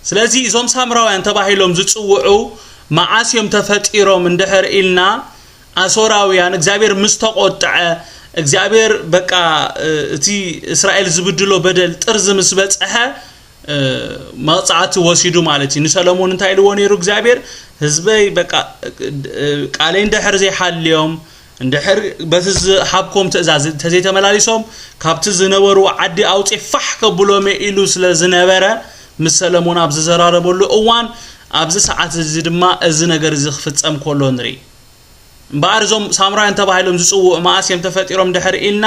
ስለዚ እዞም ሳምራውያን ተባሂሎም ዝጽውዑ መዓስ እዮም ተፈጢሮም እንድሕር ኢልና፣ ኣሶራውያን እግዚኣብሔር ምስ ተቖጥዐ፣ እግዚኣብሔር በቃ፣ እ፣ እቲ እስራኤል ዝብድሎ በደል ጥርዚ ምስ በጽሐ፣ እ፣ መቕጻዕቲ ወሲዱ ማለት እዩ። ንሰሎሞን እንታይ ኢልዎ ነይሩ እግዚኣብሔር? ህዝበይ በቃ፣ እ፣ ቃለይ እንድሕር ዘይሓልዮም፣ እንድሕር በቲ ዝሃብኮም ትእዛዝ እንተዘይተመላሊሶም፣ ካብቲ ዝነበርዎ ዓዲ ኣውጽኤ ፋሕ ከብሎም እየ ኢሉ ስለ ዝነበረ፣ ምስ ሰለሞን ኣብ ዝዘራረበሉ እዋን፣ ኣብዚ ሰዓት እዚ ድማ እዚ ነገር እዚ ክፍጸም ከሎ ንርኢ። እምበኣር እዞም ሳምራውያን ተባሂሎም ዝጽውዑ መኣስ እዮም ተፈጢሮም ድሕሪ ኢልና፣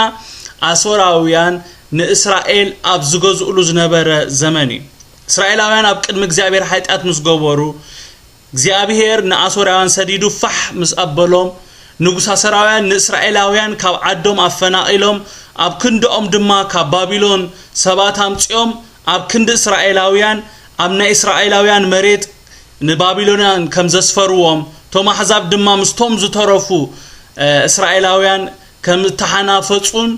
ኣሶራውያን ንእስራኤል ኣብ ዝገዝእሉ ዝነበረ ዘመን እዩ። እስራኤላውያን ኣብ ቅድሚ እግዚኣብሔር ሓጢኣት ምስ ገበሩ፣ እግዚኣብሔር ንኣሶርያውያን ሰዲዱ ፋሕ ምስ ኣበሎም፣ ንጉስ ኣሶራውያን ንእስራኤላውያን ካብ ዓዶም ኣፈናቒሎም፣ ኣብ ክንድኦም ድማ ካብ ባቢሎን ሰባት ኣምጺኦም፣ ኣብ ክንዲ እስራኤላውያን ኣብ ናይ እስራኤላውያን መሬት ንባቢሎናውያን ከም ዘስፈርዎም፣ እቶም ኣሕዛብ ድማ ምስቶም ዝተረፉ እስራኤላውያን ከም እተሓናፈጹን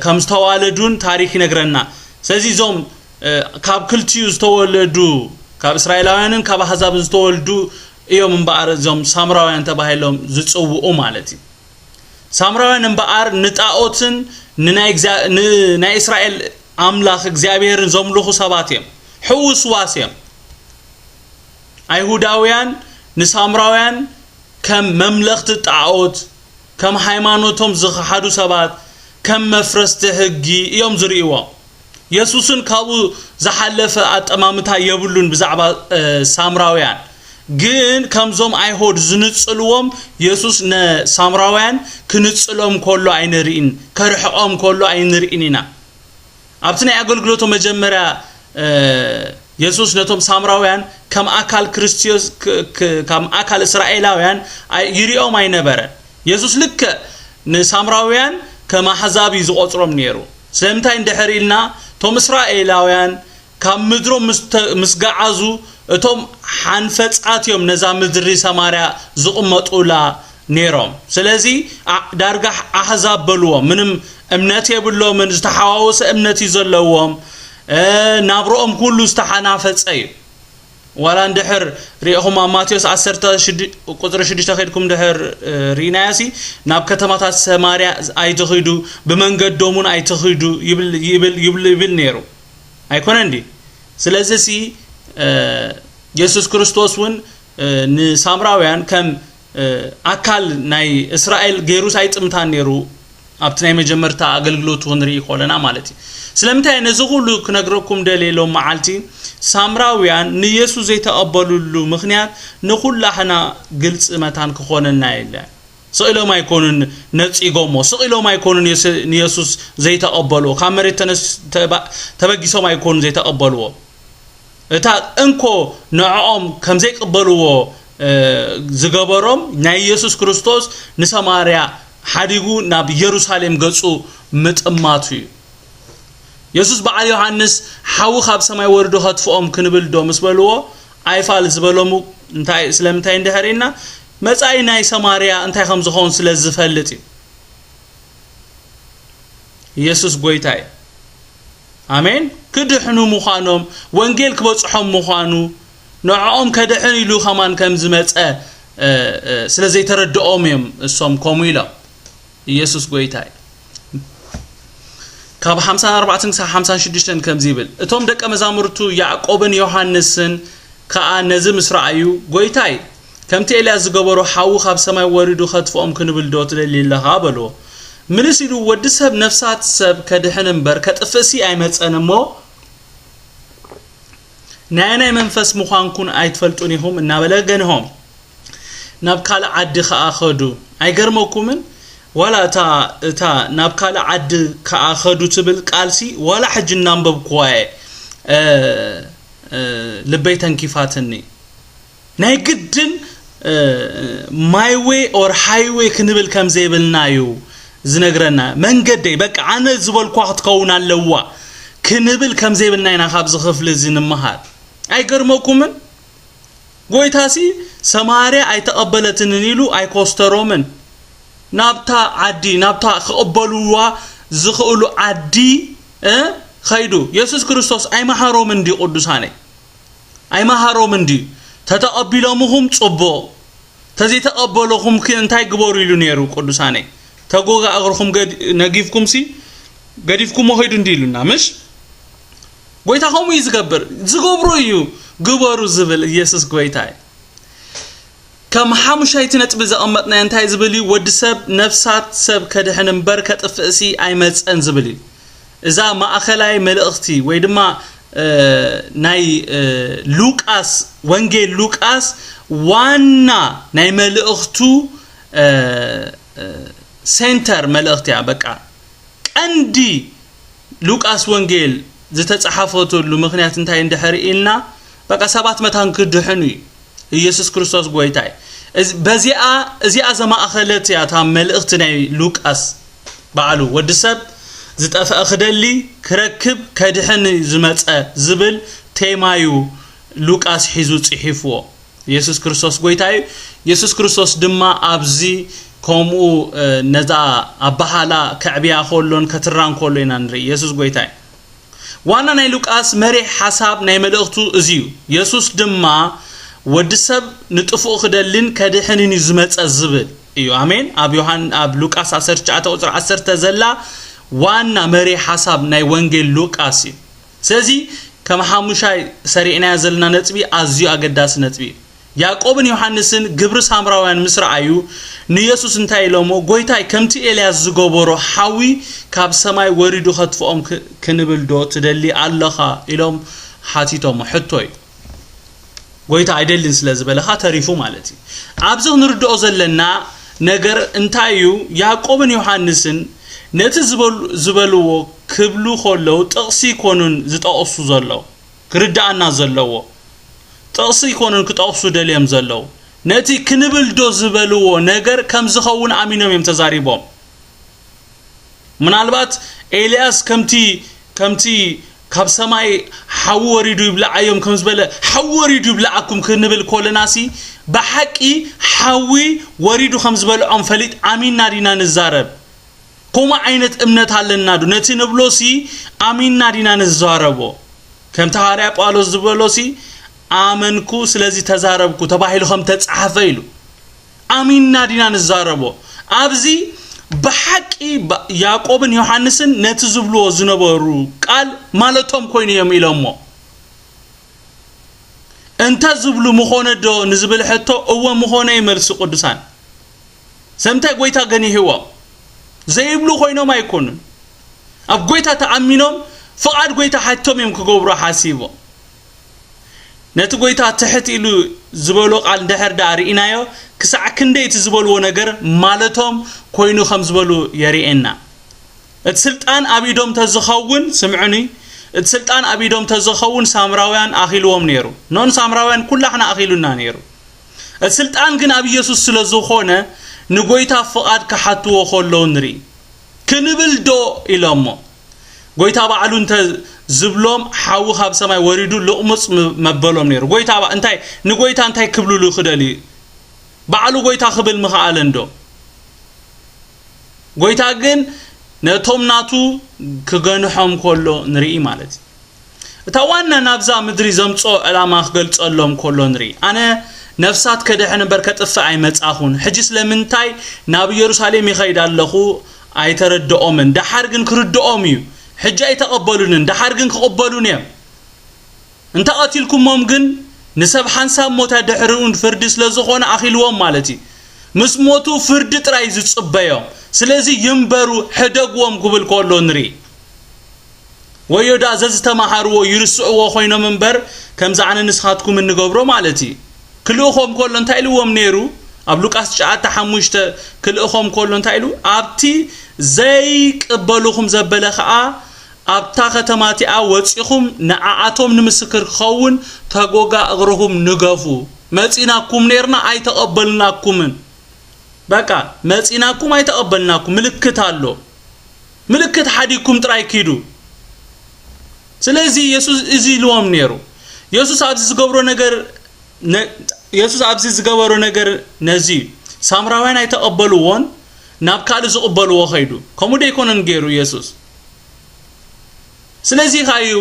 ከም ዝተዋለዱን ታሪክ ይነግረና። ስለዚ እዞም ካብ ክልቲኡ ዝተወለዱ፣ ካብ እስራኤላውያንን ካብ ኣሕዛብን ዝተወልዱ እዮም እምበኣር እዞም ሳምራውያን ተባሂሎም ዝጽውኡ ማለት እዩ። ሳምራውያን እምበኣር ንጣኦትን ንናይ እስራኤል ኣምላኽ እግዚኣብሔርን ዘምልኹ ሰባት እዮም። ሕውስዋስ እዮም። ኣይሁዳውያን ንሳምራውያን ከም መምለኽቲ ጣኦት፣ ከም ሃይማኖቶም ዝኸሓዱ ሰባት፣ ከም መፍረስቲ ሕጊ እዮም ዝርእይዎም። የሱስን ካብኡ ዝሓለፈ ኣጠማምታ የብሉን ብዛዕባ ሳምራውያን። ግን ከምዞም ኣይሁድ ዝንጽልዎም፣ የሱስ ነሳምራውያን ክንጽሎም ከሎ ኣይንርእን፣ ከርሕቖም ከሎ ኣይንርእን ኢና። ኣብቲ ናይ ኣገልግሎቱ መጀመርያ የሱስ ነቶም ሳምራውያን ከም ኣካል ክርስቶስ፣ ከም ኣካል እስራኤላውያን ይሪኦም ኣይነበረን። የሱስ ልክዕ ንሳምራውያን ከም ኣሕዛብ እዩ ዝቖጽሮም ነይሩ። ስለምንታይ እንድሕር ኢልና፣ እቶም እስራኤላውያን ካብ ምድሮም ምስ ገዓዙ፣ እቶም ሓንፈጻት እዮም ነዛ ምድሪ ሰማርያ ዝቕመጡላ ነይሮም። ስለዚ ዳርጋ ኣሕዛብ በልዎም። ምንም እምነት የብሎምን፣ ዝተሓዋወሰ እምነት እዩ ዘለዎም። ናብርኦም ኩሉ ዝተሓናፈጸ እዩ። ዋላ እንድሕር ሪኢኹም ኣብ ማቴዎስ ዓሰርተ ሽዱሽተ ቁፅሪ ሽዱሽተ ከይድኩም እንድሕር ርኢናያ ሲ፣ ናብ ከተማታት ሰማርያ ኣይትኺዱ፣ ብመንገዶም እውን ኣይትኺዱ ይብል ይብል ይብል ይብል ነይሩ። ኣይኮነን ድዩ? ስለዚ ሲ የሱስ ክርስቶስ እውን ንሳምራውያን ከም ኣካል ናይ እስራኤል ገይሩስ ኣይጥምታን ነይሩ። ኣብቲ ናይ መጀመርታ ኣገልግሎቱ ክንርኢ ከለና ማለት እዩ። ስለምንታይ ነዚ ኩሉ ክነግረኩም ደልየ ሎም መዓልቲ፣ ሳምራውያን ንየሱስ ዘይተቐበሉሉ ምኽንያት ንኹላህና ግልፂ መታን ክኾነልና የለ። ስቕ ኢሎም ኣይኮኑን ነፂጎሞ፣ ስቕ ኢሎም ኣይኮኑን ንየሱስ ዘይተቐበልዎ፣ ካብ መሬት ተበጊሶም ኣይኮኑን ዘይተቐበልዎ። እታ እንኮ ንዕኦም ከም ዘይቅበልዎ ዝገበሮም ናይ ኢየሱስ ክርስቶስ ንሰማርያ ሓዲጉ ናብ ኢየሩሳሌም ገጹ ምጥማቱ እዩ። የሱስ በዓል ዮሃንስ ሓዊ ካብ ሰማይ ወሪዱ ከጥፍኦም ክንብል ዶ ምስ በልዎ ኣይፋል ዝበሎሙ እንታይ ስለምንታይ እንድሕር ኢልና መጻኢ ናይ ሰማርያ እንታይ ከም ዝኸውን ስለ ዝፈልጥ እዩ። ኢየሱስ ጎይታ እዩ። ኣሜን። ክድሕኑ ምዃኖም፣ ወንጌል ክበጽሖም ምዃኑ፣ ንዕኦም ከድሕን ኢሉ ከማን ከም ዝመጸ ስለ ዘይተረድኦም እዮም እሶም ከምኡ ኢሎም። ኢየሱስ ጎይታ እዩ። ካብ ሓምሳን ኣርባዕተን ክሳብ ሓምሳን ሽዱሽተን ከምዚ ይብል፣ እቶም ደቀ መዛሙርቱ ያዕቆብን ዮሃንስን ከኣ ነዚ ምስ ረኣዩ፣ ጎይታይ፣ ከምቲ ኤልያስ ዝገበሮ ሓዊ ካብ ሰማይ ወሪዱ ከጥፍኦም ክንብል ዶ ትደሊ ኣለኻ? በልዎ። ምልስ ኢሉ፣ ወዲ ሰብ ነፍሳት ሰብ ከድሕን እምበር ከጥፍእሲ ኣይመጸን እሞ፣ ናይ ኣየናይ መንፈስ ምዃንኩን ኣይትፈልጡን ኢኹም እናበለ ገንሆም። ናብ ካልእ ዓዲ ከኣ ኸዱ። ኣይገርመኩምን? ዋላ እታ እታ ናብ ካልእ ዓዲ ከኣ ኸዱ ትብል ቃልሲ ዋላ ሕጂ እናንበብኩዋ እየ ልበይ ተንኪፋትኒ። ናይ ግድን my way or highway ክንብል ከም ዘይብልና እዩ ዝነግረና። መንገደይ በቃ ኣነ ዝበልኳ ክትከውን ኣለዋ ክንብል ከም ዘይብልና ኢና ካብዚ ክፍሊ እዚ ንምሃር። ኣይገርመኩምን? ጎይታሲ ሰማርያ ኣይተቐበለትንን ኢሉ ኣይኮስተሮምን። ናብታ ዓዲ ናብታ ክቕበልዋ ዝኽእሉ ዓዲ ኸይዱ። የሱስ ክርስቶስ ኣይመሃሮምን ድዩ ቅዱሳነይ? ኣይመሃሮምን ድዩ? ተተቐቢሎምኹም ጽቡቕ፣ ተዘይተቐበልኹምኪ እንታይ ግበሩ ኢሉ ነይሩ ቅዱሳነይ? ተጎጋ እግርኹም ነጊፍኩምሲ ገዲፍኩሞ ኸይዱ እንዲ ኢሉና ምሽ? ጎይታ ከምኡ እዩ ዝገብር። ዝገብሮ እዩ ግበሩ ዝብል ኢየሱስ ጎይታ እዩ። ከም ሓሙሻይቲ ነጥቢ ዘቐመጥናዮ እንታይ ዝብል እዩ? ወዲ ሰብ ነፍሳት ሰብ ከድሕን እምበር ከጥፍእሲ ኣይመጸን ዝብል እዩ። እዛ ማእኸላይ መልእኽቲ ወይ ድማ ናይ ሉቃስ፣ ወንጌል ሉቃስ ዋና ናይ መልእኽቱ ሴንተር መልእኽቲ እያ። በቃ ቀንዲ ሉቃስ ወንጌል ዝተጻሓፈትሉ ምኽንያት እንታይ እንድሕር ኢልና፣ በቃ ሰባት መታን ክድሕኑ እዩ። ኢየሱስ ክርስቶስ ጎይታ እዩ። እዚ፣ በዚኣ፣ እዚኣ ዘማእኸለት እያ እታ መልእኽቲ ናይ ሉቃስ ባዕሉ። ወዲ ሰብ ዝጠፍአ ክደሊ፣ ክረክብ፣ ከድሕን እዩ ዝመጸ ዝብል ቴማ እዩ ሉቃስ ሒዙ ጽሒፍዎ። ኢየሱስ ክርስቶስ ጎይታ እዩ። ኢየሱስ ክርስቶስ ድማ ኣብዚ ከምኡ፣ እ፣ ነዛ ኣባሃላ ከዕብያ ከሎን ከትራን ከሎ ኢና ንርኢ። ኢየሱስ ጎይታ እዩ። ዋና ናይ ሉቃስ መሪሕ ሓሳብ ናይ መልእኽቱ እዚ እዩ። ኢየሱስ ድማ ወዲ ሰብ ንጥፍኡ ክደልን ከድሕንን እዩ ዝመጸ ዝብል እዩ። ኣሜን። ኣብ ዮሃን-፣ ኣብ ሉቃስ ዓሰርተ ትሽዓተ ቁጽሪ ዓሰርተ ዘላ ዋና መሪሕ ሓሳብ ናይ ወንጌል ሉቃስ እዩ። ስለዚ ከም ሓሙሻይ ሰሪዕናዮ ዘለና ነጥቢ ኣዝዩ ኣገዳሲ ነጥቢ እዩ። ያዕቆብን ዮሃንስን ግብሪ ሳምራውያን ምስ ረኣዩ ንየሱስ እንታይ ኢሎሞ? "ጎይታይ፣ ከምቲ ኤልያስ ዝገበሮ ሓዊ ካብ ሰማይ ወሪዱ ከጥፍኦም ክ-፣ ክንብል ዶ ትደሊ ኣለኻ?" ኢሎም ሓቲቶሞ። ሕቶ እዩ። ጎይታ ኣይደልን ስለ ዝበለኻ ተሪፉ ማለት እዩ። ኣብዚ ክንርድኦ ዘለና ነገር እንታይ እዩ? ያዕቆብን ዮሃንስን ነቲ ዝበሉ-፣ ዝበልዎ ክብሉ ከለዉ ጥቕሲ ይኮኑን ዝጠቕሱ ዘለዉ። ክርድኣና ዘለዎ ጥቕሲ ይኮኑን ክጠቕሱ ደልዮም ዘለዉ። ነቲ ክንብል ዶ ዝበልዎ ነገር ከም ዝኸውን ኣሚኖም እዮም ተዛሪቦም። ምናልባት ኤልያስ ከምቲ፣ ከምቲ ካብ ሰማይ ሓዊ ወሪዱ ይብልዓዮም ከም ዝበለ፣ "ሓዊ ወሪዱ ይብልዓኩም" ክንብል ከለናሲ፣ ብሓቂ ሓዊ ወሪዱ ከም ዝበልዖም ፈሊጥ ኣሚንና ዲና ንዛረብ? ከምኡ ዓይነት እምነት ኣለና ዶ? ነቲ ንብሎሲ ኣሚንና ዲና ንዛረቦ? ከምቲ ሃዋርያ ጳውሎስ ዝበሎሲ፣ "ኣመንኩ፣ ስለዚ ተዛረብኩ" ተባሂሉ ከም ተጻሕፈ ኢሉ። ኣሚንና ዲና ንዛረቦ? ኣብዚ ብሓቂ ባ-፣ ያዕቆብን ዮሃንስን ነቲ ዝብልዎ ዝነበሩ ቃል ማለቶም ኮይኑ እዮም ኢሎሞ። እንተ ዝብሉ ምኾነ ዶ ንዝብል ሕቶ፣ እወ ምኾነ እዩ መልሲ ቅዱሳን። ስለምንታይ ጎይታ ገኒሕዎም? ዘይብሉ ኮይኖም ኣይኮኑን። ኣብ ጎይታ ተኣሚኖም ፍቓድ ጎይታ ሓቶም እዮም ክገብሩ ሓሲቦም። ነቲ ጎይታ ትሕት ኢሉ ዝበሎ ቃል እንድሕር ደኣ ርኢናዮ፣ ክሳዕ ክንደይ እቲ ዝበልዎ ነገር ማለቶም ኮይኑ ከም ዝበሉ የርእየና። እቲ ስልጣን ኣብ ኢዶም ተዝኸውን፣ ስምዑኒ፣ እቲ ስልጣን ኣብ ኢዶም ተዝኸውን ሳምራውያን ኣኺልዎም ነይሩ። ኖን ሳምራውያን ኩላሕና ኣኺሉና ነይሩ። እቲ ስልጣን ግን ኣብ ኢየሱስ ስለ ዝኾነ ንጎይታ ፍቓድ ክሓትዎ ከለዉ ንርኢ። "ክንብል ዶ?" ኢሎሞ። ጎይታ ባዕሉ እንተ ዝብሎም ሓዊ ካብ ሰማይ ወሪዱ ልቕሙጽ ም-፣ መበሎም ነይሩ። ጎይታ ባ-፣ እንታይ፣ ንጎይታ እንታይ ክብልሉ ክደልዩ? ባዕሉ ጎይታ ክብል ምኽኣለ እንዶ? ጎይታ ግን ነቶም ናቱ ክገንሖም ከሎ ንርኢ ማለት እዩ። እታ ዋና ናብዛ ምድሪ ዘምጽኦ ዕላማ ክገልጸሎም ከሎ ንርኢ። "ኣነ ነፍሳት ከድሕን እምበር ከጥፍእ ኣይመጻኹን። ሕጂ ስለምንታይ ናብ ኢየሩሳሌም ይኸይድ ኣለኹ ኣይተረድኦምን። ደሓር ግን ክርድኦም እዩ። ሕጂ ኣይተቐበሉንን፣ ደሓር ግን ክቕበሉን እዮም። እንተ ቀቲልኩሞም ግን ንሰብ ሓንሳብ ሞት ኣድሕርኡን ፍርዲ ስለ ዝኾነ ኣኺልዎም ማለት እዩ። ምስ ሞቱ ፍርዲ ጥራይ እዩ ዝጽበዮም። ስለዚ ይንበሩ፣ ሕደግዎም" ክብል ከሎ ንርኢ። ወዮ ደኣ ዘዝተማሃርዎ ይርስዕዎ ኮይኖም እምበር፣ ከምዚ ኣነ ንስኻትኩም እንገብሮ ማለት እዩ። ክልእኾም ከሎ እንታይ ኢልዎም ነይሩ? ኣብ ሉቃስ ትሽዓተ ሓሙሽተ ክልእኾም ከሎ እንታይ ኢሉ? "ኣብቲ ዘይቅበሉኹም ዘበለ ኸኣ፣ ኣብታ ከተማ እቲኣ ወጺኹም ንዓኣቶም ንምስክር ክኸውን ተጎጋ እግርኹም ንገፉ። መጺናኩም ነይርና፣ ኣይተቐበልናኩምን። በቃ፣ መጺናኩም፣ ኣይተቐበልናኩም። ምልክት ኣሎ። ምልክት ሓዲግኩም ጥራይ ኪዱ።" ስለዚ የሱስ እዚ ኢልዎም ነይሩ። የሱስ ኣብዚ ዝገብሮ ነገር፣ ነ-፣ የሱስ ኣብዚ ዝገበሮ ነገር ነዚ እዩ። ሳምራውያን ኣይተቐበልዎን፣ ናብ ካልእ ዝቕበልዎ ኸይዱ። ከምኡ ደይኮነን ገይሩ የሱስ? ስለዚ ኸኣ እዩ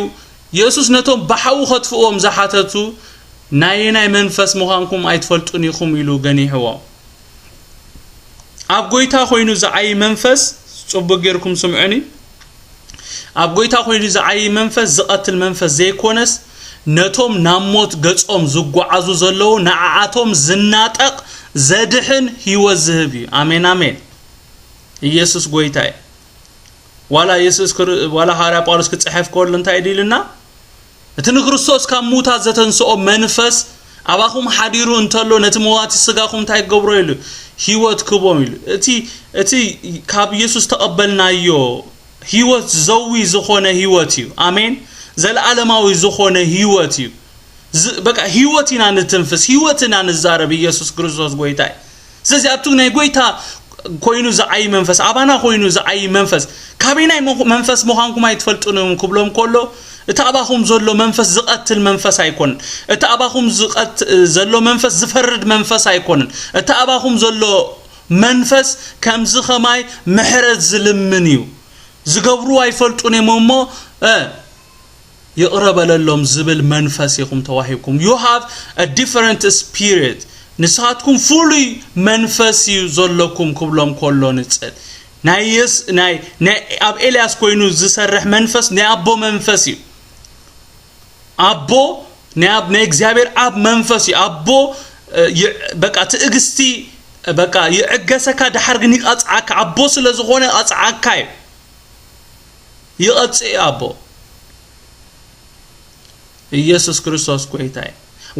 የሱስ ነቶም ብሓዊ ኸጥፍእዎም ዝሓተቱ፣ "ናየናይ መንፈስ ምዃንኩም ኣይትፈልጡን ኢኹም" ኢሉ ገኒሕዎም። ኣብ ጎይታ ኮይኑ ዝዓዪ መንፈስ፣ ጽቡቕ ጌርኩም ስምዑኒ፣ ኣብ ጎይታ ኮይኑ ዝዓዪ መንፈስ ዝቐትል መንፈስ ዘይኮነስ፣ ነቶም ናብ ሞት ገጾም ዝጓዓዙ ዘለዉ ንዓኣቶም ዝናጠቕ ዘድሕን ህይወት ዝህብ እዩ። ኣሜን፣ ኣሜን። ኢየሱስ ጎይታ እዩ። ዋላ የሱስ ክር-፣ ዋላ ሃዋርያ ጳውሎስ ክጽሕፍ ከሎ እንታይ ኢሉ ኢሉና? "እቲ ንክርስቶስ ካብ ምዉታት ዘተንስኦ መንፈስ ኣባኹም ሓዲሩ እንተሎ፣ ነቲ መዋቲ ስጋኹም እንታይ ክገብሮ?" ኢሉ፣ "ህይወት ክህቦም" ኢሉ። እቲ፣ እቲ ካብ የሱስ ተቐበልናዮ ህይወት ዘዊ ዝኾነ ህይወት እዩ። ኣሜን። ዘለዓለማዊ ዝኾነ ህይወት እዩ። ዝ- በቃ ህይወት ኢና ንትንፍስ፣ ህይወት ኢና ንዛረብ። ኢየሱስ ክርስቶስ ጎይታ እዩ። ስለዚ ኣብቲ ናይ ጎይታ ኮይኑ ዝዓይ መንፈስ፣ ኣባና ኮይኑ ዝዓይ መንፈስ፣ ካበይ ናይ መ- መንፈስ ምዃንኩም ኣይትፈልጡን እዮም ክብሎም ከሎ፣ እቲ ኣባኹም ዘሎ መንፈስ ዝቐትል መንፈስ ኣይኮንን። እቲ ኣባኹም ዝቐት- ዘሎ መንፈስ ዝፈርድ መንፈስ ኣይኮንን። እቲ ኣባኹም ዘሎ መንፈስ ከምዚ ኸማይ ምሕረት ዝልምን እዩ። ዝገብሩ ኣይፈልጡን እዮም እሞ፣ እ፣ ይቕረ በለሎም ዝብል መንፈስ ኢኹም ተዋሂብኩም። You have a different spirit። ንስኻትኩም ፍሉይ መንፈስ እዩ ዘለኩም ክብሎም ከሎ ንጽል። ናይ የስ- ናይ ናይ ኣብ ኤልያስ ኮይኑ ዝሰርሕ መንፈስ ናይ ኣቦ መንፈስ እዩ። ኣቦ ናይ ኣብ- ናይ እግዚኣብሔር ኣብ መንፈስ እዩ። ኣቦ እ፣ ይ- በቃ ትዕግስቲ በቃ ይዕገሰካ፣ ድሓር ግን ይቐጽዓካ። ኣቦ ስለ ዝኾነ ይቐጽዓካ እዩ። ይቐጽእ ኣቦ። ኢየሱስ ክርስቶስ ጎይታ እዩ።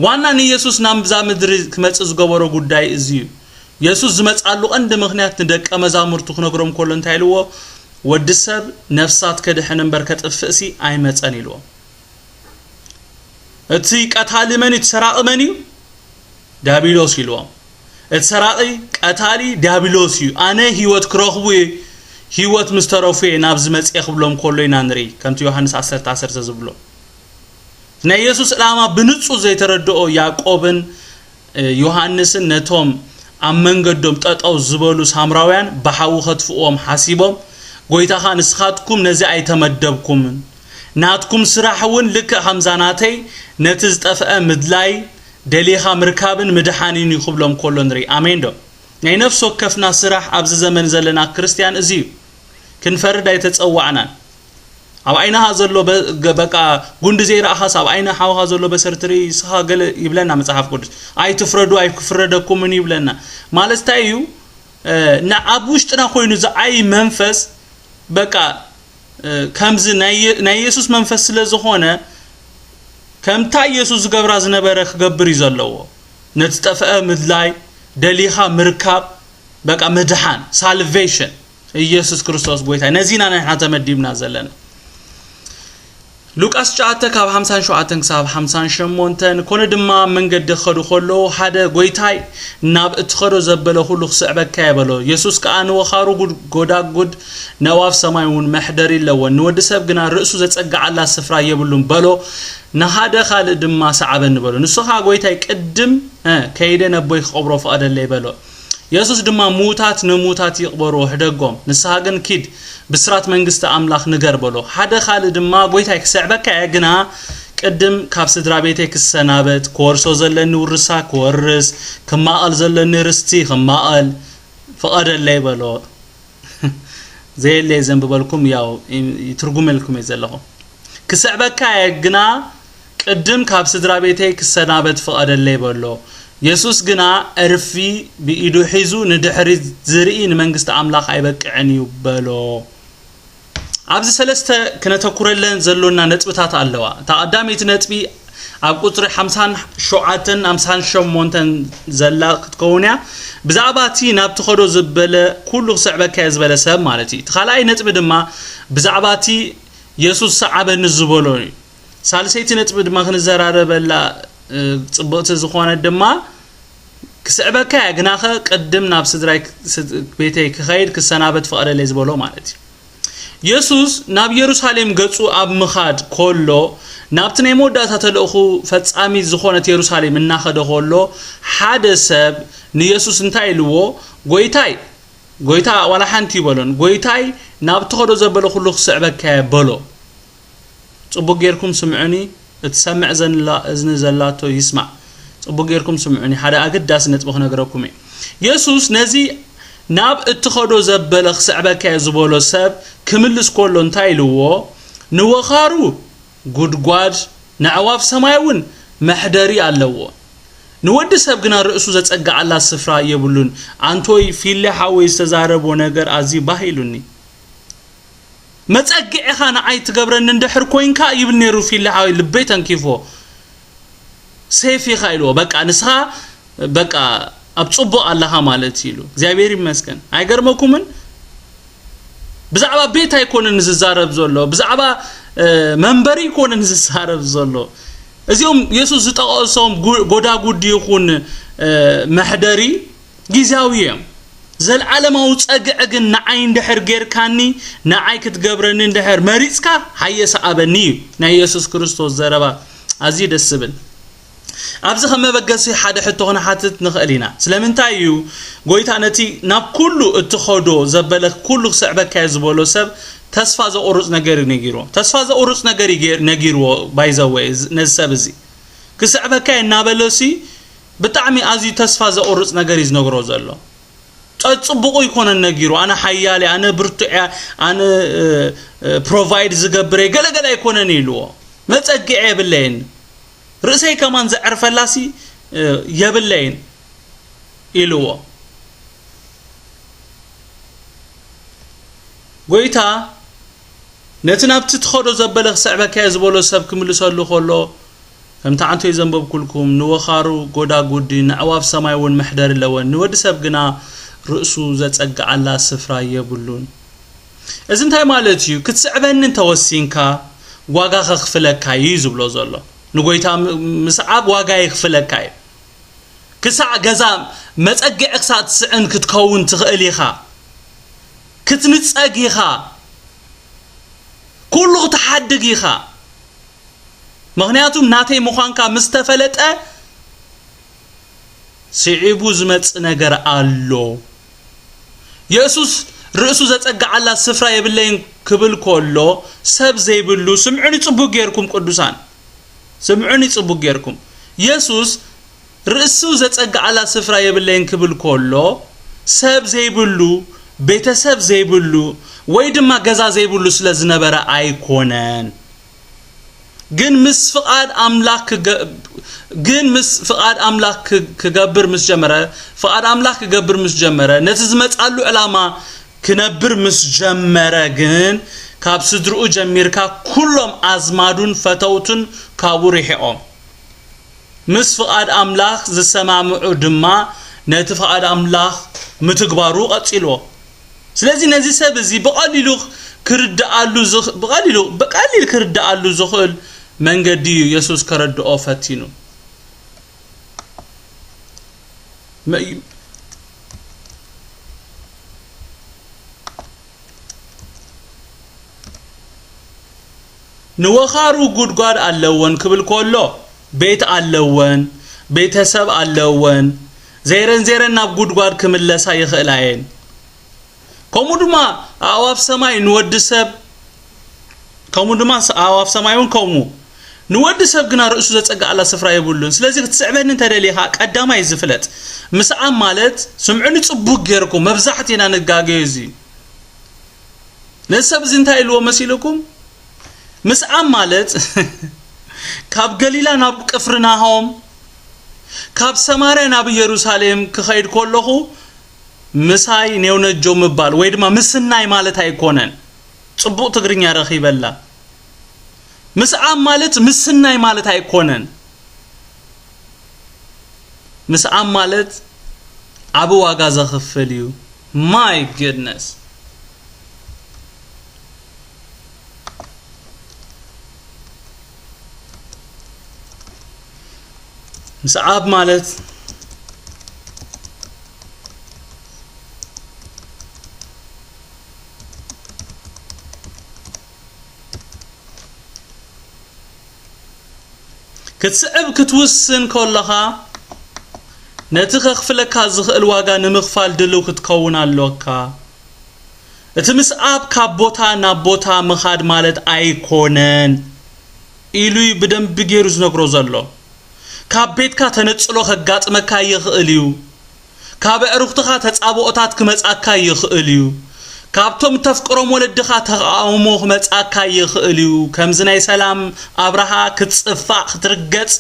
ዋና ንኢየሱስ ናብዛ ምድሪ ክመጽእ ዝገበሮ ጉዳይ እዚ እዩ። ኢየሱስ ዝመጻሉ ቀንዲ ምኽንያት ንደቀ መዛሙርቱ ክነግሮም ከሎ እንታይ ኢልዎ? ወዲ ሰብ ነፍሳት ከድሕን እምበር ከጥፍእሲ ኣይመጸን ኢልዎም። እቲ ቀታሊ መን እዩ? እቲ ሰራቒ መን እዩ? ዲያብሎስ ኢልዎም። እቲ ሰራቒ ቀታሊ ዲያብሎስ እዩ። ኣነ ህይወት ክረኽቡ እየ፣ ህይወት ምስ ተረፉ እየ ናብዚ መጽኤ ክብሎም ከሎ ኢና ንርኢ። ከምቲ ዮሃንስ ዓሰርተ ዓሰርተ ዝብሎ። ናይ የሱስ ዕላማ ብንጹር ዘይተረድኦ ያዕቆብን፣ እ፣ ዮሃንስን ነቶም ኣብ መንገዶም ጠጠው ዝበሉ ሳምራውያን ብሓዊ ከጥፍእዎም ሓሲቦም፣ ጎይታ ኸኣ ንስኻትኩም ነዚ ኣይተመደብኩምን፣ ናትኩም ስራሕ እውን ልክዕ ከምዛ ናተይ ነቲ ዝጠፍአ ምድላይ፣ ደሊኻ ምርካብን ምድሓንን እዩ ክብሎም ከሎ ንርኢ። ኣሜን ዶ? ናይ ነፍሲ ወከፍና ስራሕ ኣብዚ ዘመን ዘለና ክርስትያን እዚ እዩ። ክንፈርድ ኣይተጸዋዕናን። ኣብ ዓይንኻ ዘሎ በ- ገ- በቃ ጉንዲ ዘይረኣኻስ ኣብ ዓይኒ ሓውኻ ዘሎ በሰር ትርኢ ንስኻ ገለ ይብለና መጽሓፍ ቅዱስ። ኣይትፍረዱ ኣይክፍረደኩምን ይብለና። ማለት እንታይ እዩ? እ፣ ን- ኣብ ውሽጥና ኮይኑ ዝዓይ መንፈስ በቃ እ፣ ከምዚ ናይ የ- ናይ የሱስ መንፈስ ስለ ዝኾነ ከምታ የሱስ ዝገብራ ዝነበረ ክገብር እዩ ዘለዎ። ነቲ ጠፍአ ምድላይ፣ ደሊኻ ምርካብ፣ በቃ ምድሓን፣ ሳልቬሽን። ኢየሱስ ክርስቶስ ጎይታ። ነዚና ንሕና ተመዲብና ዘለና። ሉቃስ ትሽዓተ ካብ ሓምሳን ሸውዓተን ክሳብ ሓምሳን ሸሞንተን። ኮነ ድማ ኣብ መንገዲ ክኸዱ ከለዉ ሓደ ጎይታይ ናብ እትኸዶ ዘበለ ኩሉ ክስዕበካ እየ በሎ። የሱስ ከኣ ንወኻሩ ጉድ- ጎዳጉድ ነዋፍ ሰማይ እውን መሕደሪ ኣለወን፣ ንወዲ ሰብ ግና ርእሱ ዘጸግዓላ ስፍራ የብሉን በሎ። ንሓደ ካልእ ድማ ሰዓበኒ በሎ። ንሱ ኸኣ ጎይታይ ቅድም እ፣ ከይደ ነቦይ ክቐብሮ ፍቐደለይ በሎ። የሱስ ድማ ምዉታት ንምዉታት ይቕበሩ፣ ሕደጎም። ንስኻ ግን ኪድ፣ ብስራት መንግስቲ ኣምላኽ ንገር በሎ። ሓደ ካልእ ድማ ጎይታይ ክስዕበካ እየ፣ ግና ቅድም ካብ ስድራ ቤተይ ክሰናበት፣ ክወርሶ ዘለኒ ውርሳ ክወርስ፣ ክማቐል ዘለኒ ርስቲ ክማቐል ፍቐደለይ በሎ። ዘየለ ዘንብበልኩም ያው ይትርጉመልኩም እየ ዘለኹ። ክስዕበካ እየ ግና ቅድም ካብ ስድራ ቤተይ ክሰናበት ፍቐደለይ በሎ። የሱስ ግና ዕርፊ ብኢዱ ሒዙ ንድሕሪት ዝርኢ ንመንግስቲ ኣምላኽ ኣይበቅዕን እዩ በሎ። ኣብዚ ሰለስተ ክነተኩረለን ዘሎና ነጥብታት ኣለዋ። እታ ቀዳመይቲ ነጥቢ ኣብ ቁጽሪ ሓምሳን ሸውዓተን ሓምሳን ሸሞንተን ዘላ ክትከውን እያ። ብዛዕባ እቲ ናብ ትኸዶ ዝበለ ኩሉ ክስዕበካ እየ ዝበለ ሰብ ማለት እዩ። እቲ ካልኣይ ነጥቢ ድማ ብዛዕባ እቲ የሱስ ሰዓበኒ ዝበሎ እዩ። ሳልሰይቲ ነጥቢ ድማ ክንዘራረበላ፣ እ፣ ጽብቕቲ ዝኾነት ድማ ክስዕበካ እየ፣ ግናኸ ቅድም ናብ ስድራይ ክ- ስድ- ቤተይ ክኸይድ ክሰናበት ፍቐደለይ ዝበሎ ማለት እዩ። የሱስ ናብ የሩሳሌም ገጹ ኣብ ምኻድ ከሎ፣ ናብቲ ናይ መወዳእታ ተልእኹ ፈጻሚት ዝኾነት የሩሳሌም እናኸደ ከሎ፣ ሓደ ሰብ ንየሱስ እንታይ ኢልዎ? ጎይታይ፣ ጎይታ ዋላ ሓንቲ ይበሎን፣ ጎይታይ ናብ ትኸዶ ዘበለ ኩሉ ክስዕበካ እየ በሎ። ጽቡቅ ጌርኩም ስምዑኒ፣ እትሰምዕ ዘንላ እዝኒ ዘላቶ ይስማዕ። ጽቡቅ ጌርኩም ስምዑኒ፣ ሓደ ኣገዳሲ ነጥቢ ክነግረኩም እየ። የሱስ ነዚ ናብ እትኸዶ ዘበለ ክስዕበካ እየ ዝበሎ ሰብ ክምልስ ከሎ እንታይ ኢልዎ? ንወኻሩ ጉድጓድ፣ ንኣዕዋፍ ሰማይ እውን መሕደሪ ኣለዎ። ንወዲ ሰብ ግና ርእሱ ዘጸግዓላ ስፍራ የብሉን። ኣንቶይ ፊሊ ሓወይ ዝተዛረቦ ነገር ኣዝዩ ባህ ኢሉኒ። መጸግዒኻ ንዓይ ትገብረኒ እንድሕር ኮይንካ ይብል ነይሩ ፊሊ ሓወይ፣ ልበይ ተንኪፎ። ሴፍ ኢኻ ኢልዎ። በቃ ንስኻ በቃ ኣብ ጽቡቕ ኣለኻ ማለት ኢሉ። እግዚኣብሔር ይመስገን። ኣይገርመኩምን? ብዛዕባ ቤት ኣይኮነን ዝዛረብ ዘሎ፣ ብዛዕባ መንበሪ ኣይኮነን ዝዛረብ ዘሎ። እዚኦም የሱስ ዝጠቐሶም ጎዳጉዲ ይኹን መሕደሪ ግዝያዊ እዮም። ዘልዓለማዊ ጸግዒ ግን ንዓይ እንድሕር ጌርካኒ፣ ንዓይ ክትገብረኒ እንድሕር መሪጽካ፣ ሃየ ሰዓበኒ እዩ ናይ የሱስ ክርስቶስ ዘረባ። ኣዝዩ ደስ ዝብል። ኣብዚ ከም መበገሲ ሓደ ሕቶ ክንሓትት ንኽእል ኢና። ስለምንታይ እዩ ጎይታ ነቲ ናብ ኩሉ እትኸዶ ዘበለ ኩሉ ክስዕበካ እየ ዝበሎ ሰብ ተስፋ ዘቑርጽ ነገር እዩ ነጊርዎ? ተስፋ ዘቑርጽ ነገር እዩ ገይር-፣ ነጊርዎ። ባይዘወይ ነዚ ሰብ እዚ ክስዕበካ እየ እናበለሲ ብጣዕሚ ኣዝዩ ተስፋ ዘቑርጽ ነገር እዩ ዝነግሮ ዘሎ። ጸጽቡቑ ኣይኮነን ነጊሩ፣ ኣነ ሓያል እየ፣ ኣነ ብርቱዕ እየ፣ ኣነ ፕሮቫይድ ዝገብር እየ፣ ገለገለ ኣይኮነን ኢልዎ። መጸግዒ የብለይን፣ ርእሰይ ከማን ዘዕርፈላሲ የብለይን ኢልዎ። ጎይታ ነቲ ናብቲ ትኸዶ ዘበለ ክስዕበካ እየ ዝበሎ ሰብ ክምልሰሉ ከሎ፣ ከምቲ ዓንቶ ዘንበብኩልኩም፣ ንወኻሩ ጎዳጉዲ፣ ንኣዕዋፍ ሰማይ እውን መሕደሪ ኣለወን፣ ንወዲ ሰብ ግና ርእሱ ዘጸግዓላ ስፍራ የብሉን። እዚ እንታይ ማለት እዩ? ክትስዕበኒ እንተወሲንካ ዋጋ ከኽፍለካ እዩ ዝብሎ ዘሎ። ንጎይታ ም-፣ ምስዓብ ዋጋ የኽፍለካ እዩ። ክሳዕ ገዛ መጸግዒ ክሳዕ ትስዕን ክትከውን ትኽእል ኢኻ። ክትንጸግ ኢኻ። ኩሉ ክትሓድግ ኢኻ። ምኽንያቱም ናተይ ምዃንካ ምስ ተፈለጠ ስዒቡ ዝመጽእ ነገር ኣሎ። የሱስ ርእሱ ዘጸግዓላ ስፍራ የብለይን ክብል ከሎ ሰብ ዘይብሉ፣ ስምዑኒ ጽቡቕ ጌርኩም ቅዱሳን፣ ስምዑኒ ጽቡቕ ጌርኩም። የሱስ ርእሱ ዘጸግዓላ ስፍራ የብለይን ክብል ከሎ ሰብ ዘይብሉ፣ ቤተሰብ ዘይብሉ፣ ወይ ድማ ገዛ ዘይብሉ ስለ ዝነበረ ኣይኮነን። ግን ምስ ፍቓድ ኣምላኽ ክገ-፣ ግን ምስ ፍቓድ ኣምላኽ ክ-፣ ክገብር ምስ ጀመረ፣ ፍቓድ ኣምላኽ ክገብር ምስ ጀመረ፣ ነቲ ዝመጻሉ ዕላማ ክነብር ምስ ጀመረ ግን ካብ ስድርኡ ጀሚርካ ኩሎም ኣዝማዱን ፈተውቱን ካብኡ ርሒቖም። ምስ ፍቓድ ኣምላኽ ዝሰማምዑ ድማ ነቲ ፍቓድ ኣምላኽ ምትግባሩ ቀጺልዎ። ስለዚ ነዚ ሰብ እዚ ብቐሊሉ ክርድኣሉ ዝኽ-፣ ብቐሊሉ፣ ብቐሊል ክርድኣሉ ዝኽእል መንገዲ እዩ የሱስ ከረድኦ ፈቲኑ። መ-፣ ንወኻሩ ጉድጓድ ኣለወን ክብል ከሎ፣ ቤት ኣለወን፣ ቤተሰብ ኣለወን፣ ዘይረን ዘይረን ናብ ጉድጓድ ክምለሳ ይኽእላ እየን። ከምኡ ድማ ኣእዋፍ ሰማይ ንወዲ ሰብ፣ ከምኡ ድማ ስ-፣ ኣእዋፍ ሰማይ እውን ከምኡ። ንወዲ ሰብ ግና ርእሱ ዘጸግዓላ ስፍራ የብሉን። ስለዚ ክትስዕበኒ እንተደሊኻ፣ ቀዳማይ ዝፍለጥ ምስዓም ማለት፣ ስምዑኒ ጽቡቕ ጌርኩም፣ መብዛሕትና ንጋገዮ እዚ። ነዚ ሰብ እዚ እንታይ ኢልዎ መሲልኩም? ምስዓም ማለት ካብ ገሊላ ናብ ቅፍርናሆም፣ ካብ ሰማርያ ናብ ኢየሩሳሌም ክኸይድ ከለኹ ምሳይ ኔው ነጆ ምባል ወይ ድማ ምስናይ ማለት ኣይኮነን። ጽቡቕ ትግርኛ ረኺበላ። ምስዓም ማለት ምስናይ ማለት ኣይኮነን። ምስዓም ማለት ዓቢ ዋጋ ዘኽፍል እዩ። My goodness። ምስዓብ ማለት ክትስዕብ ክትውስን ከለኻ፣ ነቲ ከኽፍለካ ዝኽእል ዋጋ ንምኽፋል ድልው ክትከውን ኣሎካ። እቲ ምስዓብ ካብ ቦታ ናብ ቦታ ምኻድ ማለት ኣይኮነን ኢሉ እዩ ብደንቢ ገይሩ ዝነግሮ ዘሎ። ካብ ቤትካ ተነጽሎ ከጋጥመካ ይኽእል እዩ። ካብ ኣዕሩኽትኻ ተጻብኦታት ክመጻካ ይኽእል እዩ። ካብቶም ተፍቅሮም ወለድኻ ተቓውሞ ክመጻካ ይኽእል እዩ። ከምዚ ናይ ሰላም ኣብርሃ ክትጽፋዕ፣ ክትርገጽ፣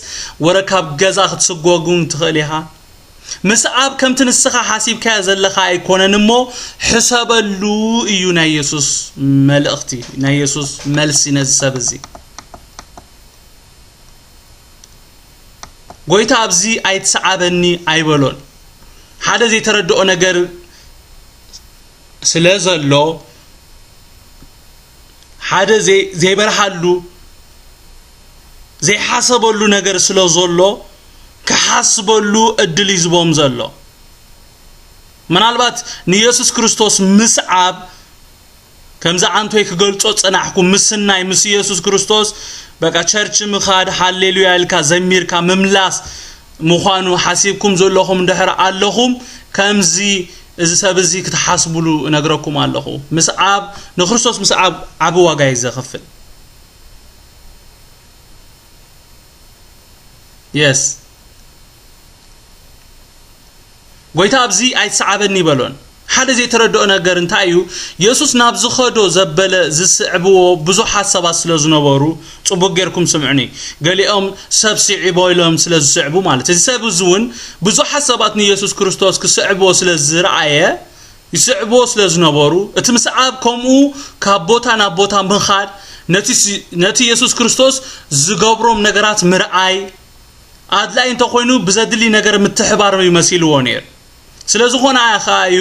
ወረ ካብ ገዛ ክትስጎጉም ትኽእል ኢኻ። ምስዓብ ከምቲ ንስኻ ሓሲብካዮ ዘለኻ ኣይኮነን እሞ፣ ሕሰበሉ እዩ ናይ የሱስ መልእኽቲ፣ ናይ የሱስ መልሲ ነዚ ሰብ እዚ። ጎይታ ኣብዚ ኣይትስዓበኒ ኣይበሎን። ሓደ ዘይተረድኦ ነገር ስለ ዘሎ፣ ሓደ ዘይ-፣ ዘይበርሃሉ፣ ዘይሓሰበሉ ነገር ስለ ዘሎ፣ ክሓስበሉ እድል እዩ ዝቦም ዘሎ። ምናልባት ንየሱስ ክርስቶስ ምስዓብ፣ ከምዚ ዓንቶይ ክገልጾ ጸናሕኩ፣ ምስናይ ምስ የሱስ ክርስቶስ፣ በቃ ቸርች ምኻድ፣ ሃሌሉያ ኢልካ ዘሚርካ ምምላስ ምዃኑ ሓሲብኩም ዘለኹም እንድሕር ኣለኹም፣ ከምዚ እዚ ሰብ እዚ ክትሓስብሉ እነግረኩም ኣለኹ። ምስዓብ፣ ንክርስቶስ ምስዓብ ዓቢ ዋጋ እዩ ዘኽፍል። የስ። ጎይታ ኣብዚ ኣይትስዓበኒ በሎን። ሓደ ዘይተረድኦ ነገር እንታይ እዩ? የሱስ ናብ ዝኸዶ ዘበለ ዝስዕብዎ ብዙሓት ሰባት ስለ ዝነበሩ፣ ጽቡቕ ጌርኩም ስምዑኒ። ገሊኦም ሰብ ስዒቦ ኢሎም ስለ ዝስዕቡ ማለት። እዚ ሰብ እዚ እውን ብዙሓት ሰባት ንየሱስ ክርስቶስ ክስዕብዎ ስለ ዝረኣየ፣ ይስዕብዎ ስለ ዝነበሩ፣ እቲ ምስዓብ ከምኡ ካብ ቦታ ናብ ቦታ ምኻድ፣ ነቲ ስ-፣ ነቲ የሱስ ክርስቶስ ዝገብሮም ነገራት ምርኣይ፣ ኣድላይ እንተኾይኑ ብዘድሊ ነገር ምትሕባር እዩ መሲልዎ ነይሩ። ስለ ዝኾነ ኸኣ እዩ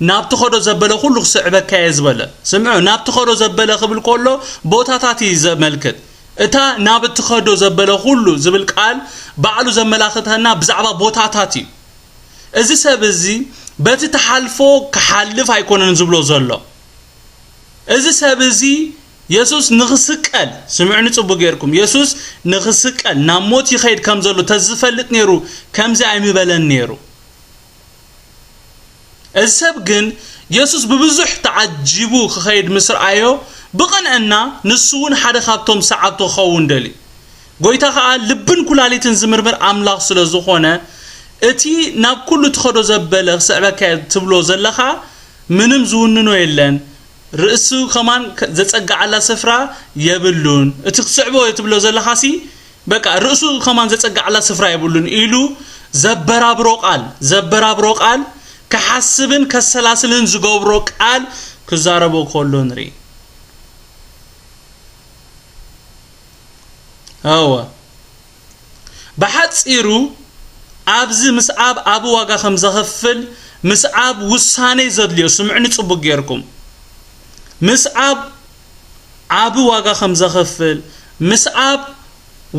ናብ ትኸዶ ዘበለ ኩሉ ክስዕበካ እየ ዝበለ። ስምዑ፣ ናብ ትኸዶ ዘበለ ክብል ከሎ ቦታታት እዩ ዘመልክት። እታ ናብ እትኸዶ ዘበለ ኩሉ ዝብል ቃል ባዕሉ ዘመላኽተና ብዛዕባ ቦታታት እዩ። እዚ ሰብ እዚ በቲ ትሓልፎ ክሓልፍ ኣይኮነን ዝብሎ ዘሎ። እዚ ሰብ እዚ የሱስ ንኽስቀል፣ ስምዑኒ ጽቡቕ ጌርኩም፣ የሱስ ንኽስቀል ናብ ሞት ይኸይድ ከም ዘሎ ተዝፈልጥ ነይሩ፣ ከምዚ ኣይምበለን ነይሩ። እዚ ሰብ ግን የሱስ ብብዙሕ ተዓጂቡ ክኸይድ ምስ ረኣዮ፣ ብቕንዕና ንሱ እውን ሓደ ካብቶም ሰዓብቱ ክኸውን ደልዩ። ጎይታ ኸኣ ልብን ኩላሊትን ዝምርምር ኣምላኽ ስለ ዝኾነ፣ እቲ ናብ ኩሉ ትኸዶ ዘበለ ክስዕበካ እየ ትብሎ ዘለኻ ምንም ዝውንኖ የለን። ርእሱ ከማን ከ-፣ ዘጸግዓላ ስፍራ የብሉን። እቲ ክትስዕቦ እየ ትብሎ ዘለኻሲ፣ በቃ ርእሱ ከማን ዘጸግዓላ ስፍራ የብሉን ኢሉ ዘበራብሮ ቃል፣ ዘበራብሮ ቃል፣ ክሓስብን ከሰላስልን ዝገብሮ ቃል ክዛረቦ ከሎ ንርኢ። እወ። ብሓጺሩ፣ ኣብዚ ምስዓብ ዓቢ ዋጋ ከም ዘኽፍል፣ ምስዓብ ውሳኔ ዘድልዮ፣ ስምዑኒ ጽቡቕ ጌርኩም። ምስዓብ ዓቢ ዋጋ ከም ዘኽፍል፣ ምስዓብ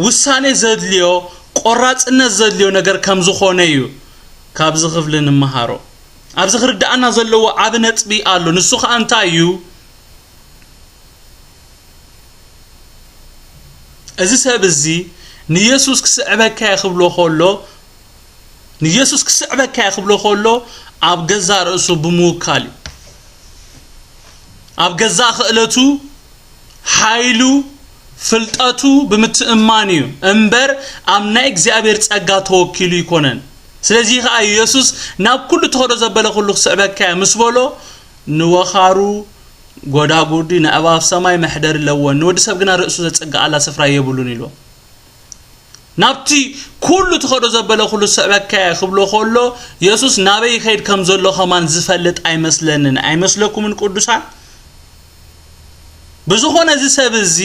ውሳኔ ዘድልዮ፣ ቆራጽነት ዘድልዮ ነገር ከም ዝኾነ እዩ ካብዚ ክፍሊ ንመሃሮ። ኣብዚ ክርድኣና ዘለዎ ዓቢ ነጥቢ ኣሎ። ንሱ ኸኣ እንታይ እዩ? እዚ ሰብ እዚ ንየሱስ ክስዕበካ እየ ክብሎ ከሎ፣ ንየሱስ ክስዕበካ እየ ክብሎ ከሎ፣ ኣብ ገዛእ ርእሱ ብምውካል እዩ። ኣብ ገዛእ ክእለቱ፣ ሓይሉ፣ ፍልጠቱ ብምትእምማን እዩ እምበር፣ ኣብ ናይ እግዚኣብሔር ጸጋ ተወኪሉ ኣይኮነን። ስለዚ ኸኣ እዩ የሱስ ናብ ኩሉ ትኸዶ ዘበለ ኩሉ ክስዕበካ እየ ምስ በሎ፣ ንወኻሩ ጎዳጉዲ፣ ንኣእባፍ ሰማይ መሕደሪ ኣለወን፣ ንወዲ ሰብ ግና ርእሱ ዘጸግኣላ ስፍራ የብሉን ኢሉ። ናብቲ ኩሉ ትኸዶ ዘበለ ኩሉ ዝስዕበካ እየ ክብሎ ከሎ፣ የሱስ ናበይ ይኸይድ ከም ዘሎ ከማን ዝፈልጥ ኣይመስለንን። ኣይመስለኩምን ቅዱሳን? ብዝኾነ እዚ ሰብ እዚ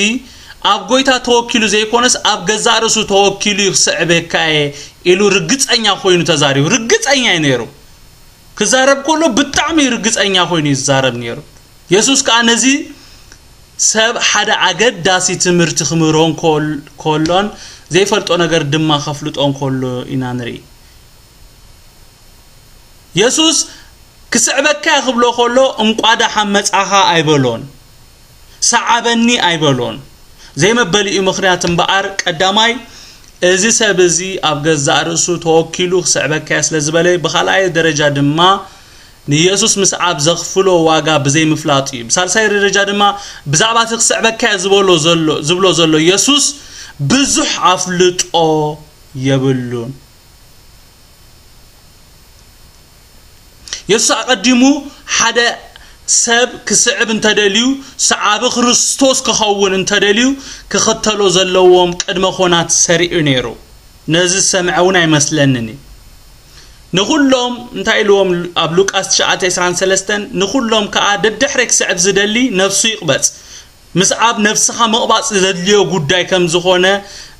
ኣብ ጎይታ ተወኪሉ ዘይኮነስ ኣብ ገዛእ ርእሱ ተወኪሉ እዩ ክስዕበካ እየ ኢሉ ርግጸኛ ኮይኑ ተዛሪቡ። ርግጸኛ እዩ ነይሩ። ክዛረብ ከሎ ብጣዕሚ ርግጸኛ ኮይኑ እዩ ዝዛረብ ነይሩ። የሱስ ከኣ ነዚ ሰብ ሓደ ኣገዳሲ ትምህርቲ ክምህሮን ኮል-፣ ኮሎን ዘይፈልጦ ነገር ድማ ከፍልጦን ኮሎ ኢና ንርኢ። የሱስ ክስዕበካ እየ ክብሎ ከሎ፣ "እንቋ ደሓን መጻኻ" ኣይበሎን። "ሰዓበኒ" ኣይበሎን። ዘይመበሊኡ ምኽንያት እምበኣር፣ ቀዳማይ፣ እዚ ሰብ እዚ ኣብ ገዛእ ርእሱ ተወኪሉ ክስዕበካ እየ ስለ ዝበለ፣ ብኻልኣይ ደረጃ ድማ ንየሱስ ምስዓብ ዘኽፍሎ ዋጋ ብዘይምፍላጡ እዩ። ብሳልሳይ ደረጃ ድማ፣ ብዛዕባ እቲ ክስዕበካ እየ ዝበሎ ዘሎ፣ ዝብሎ ዘሎ የሱስ ብዙሕ ኣፍልጦ የብሉን። የሱስ ኣቐዲሙ ሓደ ሰብ ክስዕብ እንተደልዩ፣ ሰዓቢ ክርስቶስ ክኸውን እንተደልዩ፣ ክኽተሎ ዘለዎም ቅድመ ኾናት ሰሪዑ ነይሩ። ነዚ ዝሰምዐ እውን ኣይመስለንን እዩ። ንኹሎም፣ እንታይ ኢልዎም ኣብ ሉቃስ ትሽዓተ ዕስራን ሰለስተን፣ "ንኹሎም ከኣ ደድሕረይ ክስዕብ ዝደሊ ነፍሱ ይቕበጽ፣ ምስዓብ ነፍስኻ ምቕባጽ ዘድልዮ ጉዳይ ከም ዝኾነ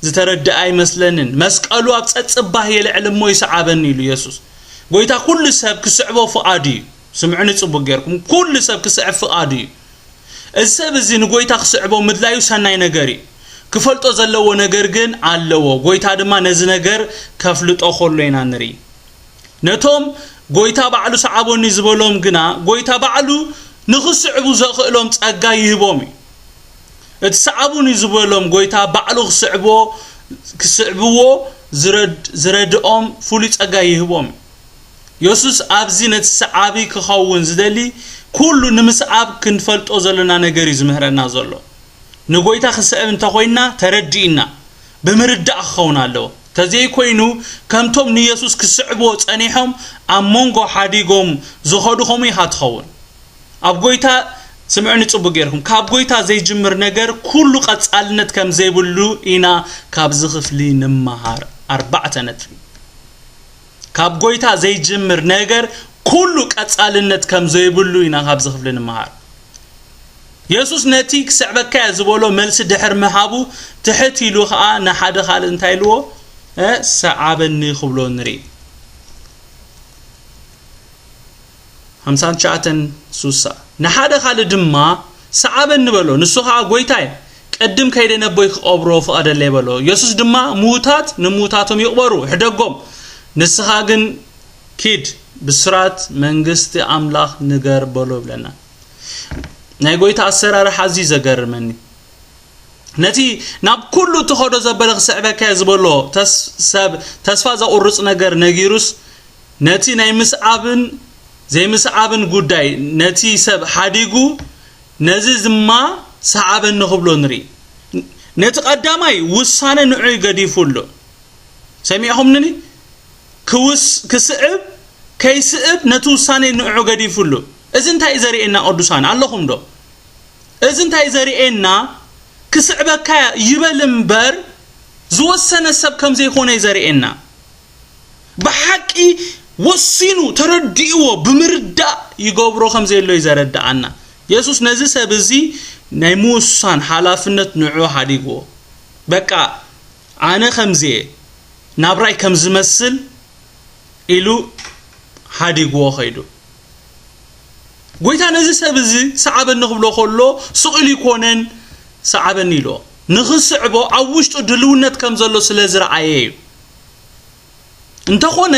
ዝተረድኣ ኣይመስለንን። መስቀሉ ኣብ ጸጽባህ የልዕል እሞ ይስዓበኒ" ኢሉ የሱስ። ጎይታ ኩሉ ሰብ ክስዕቦ ፍቓዱ እዩ። ስምዑኒ ጽቡቕ ጌርኩም። ኩሉ ሰብ ክስዕብ ፍቓዱ እዩ። እዚ ሰብ እዚ ንጎይታ ክስዕቦ ምድላዩ ሰናይ ነገር እዩ። ክፈልጦ ዘለዎ ነገር ግን ኣለዎ። ጎይታ ድማ ነዚ ነገር ከፍልጦ ከሎ ኢና ንርኢ። ነቶም ጎይታ ባዕሉ ሰዓቦኒ ዝበሎም ግና፣ ጎይታ ባዕሉ ንኽስዕቡ ዘኽእሎም ጸጋ ይህቦም እዩ። እቲ ሰዓቡኒ ዝበሎም ጎይታ ባዕሉ ክስዕብዎ፣ ክስዕብዎ ዝረድ-፣ ዝረድኦም ፍሉይ ጸጋ ይህቦም እዩ። የሱስ ኣብዚ ነቲ ሰዓቢ ክኸውን ዝደሊ ኩሉ ንምስዓብ ክንፈልጦ ዘለና ነገር እዩ ዝምህረና ዘሎ። ንጎይታ ክስዕብ እንተኾይንና ተረዲእና ብምርዳእ ክኸውን ኣለዎ። ተዘይኮይኑ ከምቶም ንየሱስ ክስዕብዎ ጸኒሖም ኣብ መንጎ ሓዲጎም ዝኸዱ ከምኡ ኢኻ ትኸውን። ኣብ ጎይታ፣ ስምዑኒ ጽቡቅ ጌርኩም፣ ካብ ጎይታ ዘይጅምር ነገር ኩሉ ቀጻልነት ከም ዘይብሉ ኢና ካብዚ ክፍሊ ንመሃር። ኣርባዕተ ነጥቢ። ካብ ጎይታ ዘይጅምር ነገር ኩሉ ቀጻልነት ከም ዘይብሉ ኢና ካብዚ ክፍሊ ንመሃር። የሱስ ነቲ ክስዕበካ እየ ዝበሎ መልሲ ድሕር ምሃቡ ትሕት ኢሉ ኸኣ ንሓደ ካልእ እንታይ ኢልዎ? እ፣ ሰዓበኒ ክብሎ ንርኢ። ሓምሳን ትሽዓተን ስሳ። ንሓደ ካልእ ድማ ሰዓበኒ በሎ። ንሱ ኸኣ ጎይታይ፣ ቅድም ከይደ ነቦይ ክቐብሮ ፍቐደለይ በሎ። የሱስ ድማ ምዉታት ንምዉታቶም ይቕበሩ፣ ሕደጎም። ንስኻ ግን ኪድ ብስራት መንግስቲ ኣምላኽ ንገር በሎ ይብለና። ናይ ጎይታ ኣሰራርሓ ኣዝዩ ዘገርመኒ። ነቲ ናብ ኩሉ እትኸዶ ዘበለ ክስዕበካ እየ ዝበሎ ተስ-፣ ሰብ ተስፋ ዘቑርጽ ነገር ነጊሩስ፣ ነቲ ናይ ምስዓብን ዘይምስዓብን ጉዳይ ነቲ ሰብ ሓዲጉ፣ ነዚ ድማ ሰዓበኒ ክብሎ ንርኢ። ነቲ ቀዳማይ ውሳነ ንዑ ገዲፉ ኣሎ። ሰሚዕኹምኒ? ክውስ-፣ ክስዕብ ከይስዕብ ነቲ ውሳነ ንዑ ገዲፉ ኣሎ። እዚ እንታይ እዩ ዘርእየና ቅዱሳን? ኣለኹም ዶ? እዚ እንታይ እዩ ዘርእየና? ክስዕበካ ይበል እምበር ዝወሰነ ሰብ ከም ዘይኮነ እዩ ዘርእየና። ብሓቂ ወሲኑ ተረዲእዎ ብምርዳእ ይገብሮ ከም ዘሎ እዩ ዘረድኣና። የሱስ ነዚ ሰብ እዚ ናይ ምውሳን ሓላፍነት ንዑ ሓዲግዎ። በቃ ኣነ ከምዚ እየ፣ ናብራይ ከም ዝመስል ኢሉ ሓዲግዎ ኸይዱ። ጎይታ ነዚ ሰብ እዚ ሰዓበኒ ክብሎ ከሎ ስቕ ኢሉ ይኮነን ሰዓበኒ ኢልዎ። ንኽስዕቦ ኣብ ውሽጡ ድልውነት ከም ዘሎ ስለ ዝረኣየ እዩ። እንተኾነ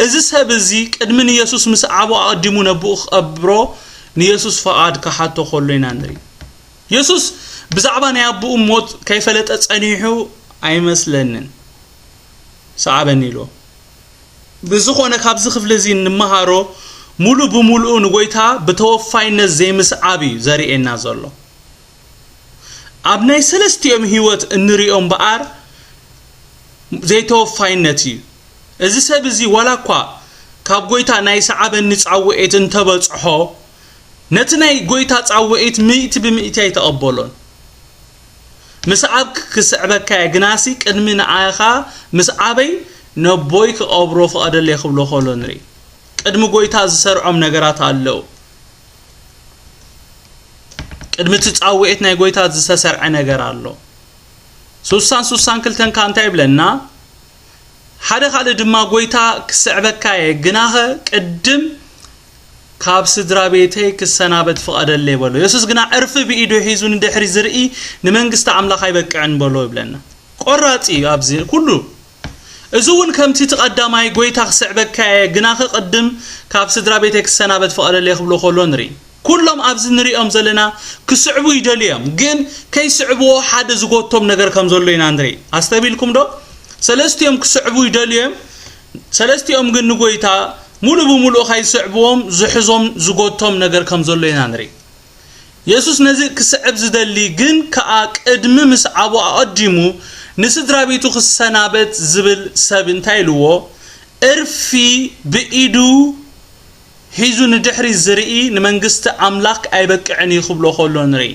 እዚ ሰብ እዚ ቅድሚ ንየሱስ ምስዓቡ ኣቐዲሙ ነብኡ ክቐብሮ ንየሱስ ፍቓድ ክሓቶ ከሎ ኢና ንርኢ። የሱስ ብዛዕባ ናይ ኣቦኡ ሞት ከይፈለጠ ጸኒሑ ኣይመስለንን። ሰዓበኒ ኢልዎ። ብዝኾነ ካብዚ ክፍሊ እዚ እንመሃሮ ሙሉእ ብሙሉኡ ንጎይታ ብተወፋይነት ዘይምስዓብ እዩ ዘርእየና ዘሎ። ኣብ ናይ ሰለስቲኦም ህይወት እንሪኦ እምበኣር ዘይተወፋይነት እዩ። እዚ ሰብ እዚ ዋላ እኳ ካብ ጎይታ ናይ ሰዓበኒ ጻውዒት እንተበጽሖ፣ ነቲ ናይ ጎይታ ጻውዒት ሚእቲ ብሚእቲ ኣይተቐበሎን። ምስዓብ ክስዕበካ እየ፣ ግናሲ ቅድሚ ንዓኻ ምስዓበይ ነቦይ ክቐብሮ ፍቐደለይ ክብሎ ከሎ ንርኢ። ቅድሚ ጎይታ ዝሰርዖም ነገራት ኣለዉ። ቅድሚ እቲ ጻውዒት ናይ ጎይታ ዝተሰርዐ ነገር ኣሎ። ስሳን ስሳን ክልተን ከኣ እንታይ ይብለና? ሓደ ካልእ ድማ ጎይታ ክስዕበካ እየ፣ ግናኸ ቅድም ካብ ስድራ ቤተይ ክሰናበት ፍቐደለይ በሎ። የሱስ ግና ዕርፊ ብኢዱ ሒዙ ንድሕሪት ዝርኢ ንመንግስቲ ኣምላኽ ኣይበቅዕን በሎ ይብለና። ቆራጽ እዩ ኣብዚ ኩሉ። እዚ እውን ከምቲ እቲ ቀዳማይ ጎይታ ክስዕበካ እየ፣ ግናኸ ቅድም ካብ ስድራ ቤተይ ክሰናበት ፍቐደለይ ክብሎ ከሎ ንርኢ። ኩሎም ኣብዚ ንሪኦም ዘለና ክስዕቡ ይደልዩ እዮም፣ ግን ከይስዕብዎ ሓደ ዝጎቶም ነገር ከም ዘሎ ኢና ንርኢ። ኣስተቢልኩም ዶ? ሰለስቲኦም ክስዕቡ ይደልዩ እዮም፣ ሰለስቲኦም ግን ንጎይታ ሙሉ ብሙሉእ ከይስዕብዎም ዝሕዞም ዝጎቶም ነገር ከም ዘሎ ኢና ንርኢ። የሱስ ነዚ ክስዕብ ዝደሊ ግን ከኣ ቅድሚ ምስዓቡ ኣቐዲሙ ንስድራ ቤቱ ክሰናበት ዝብል ሰብ እንታይ ኢልዎ? ዕርፊ ብኢዱ ሒዙ ንድሕሪት ዝርኢ ንመንግስቲ ኣምላኽ ኣይበቅዕን እዩ ክብሎ ከሎ ንርኢ።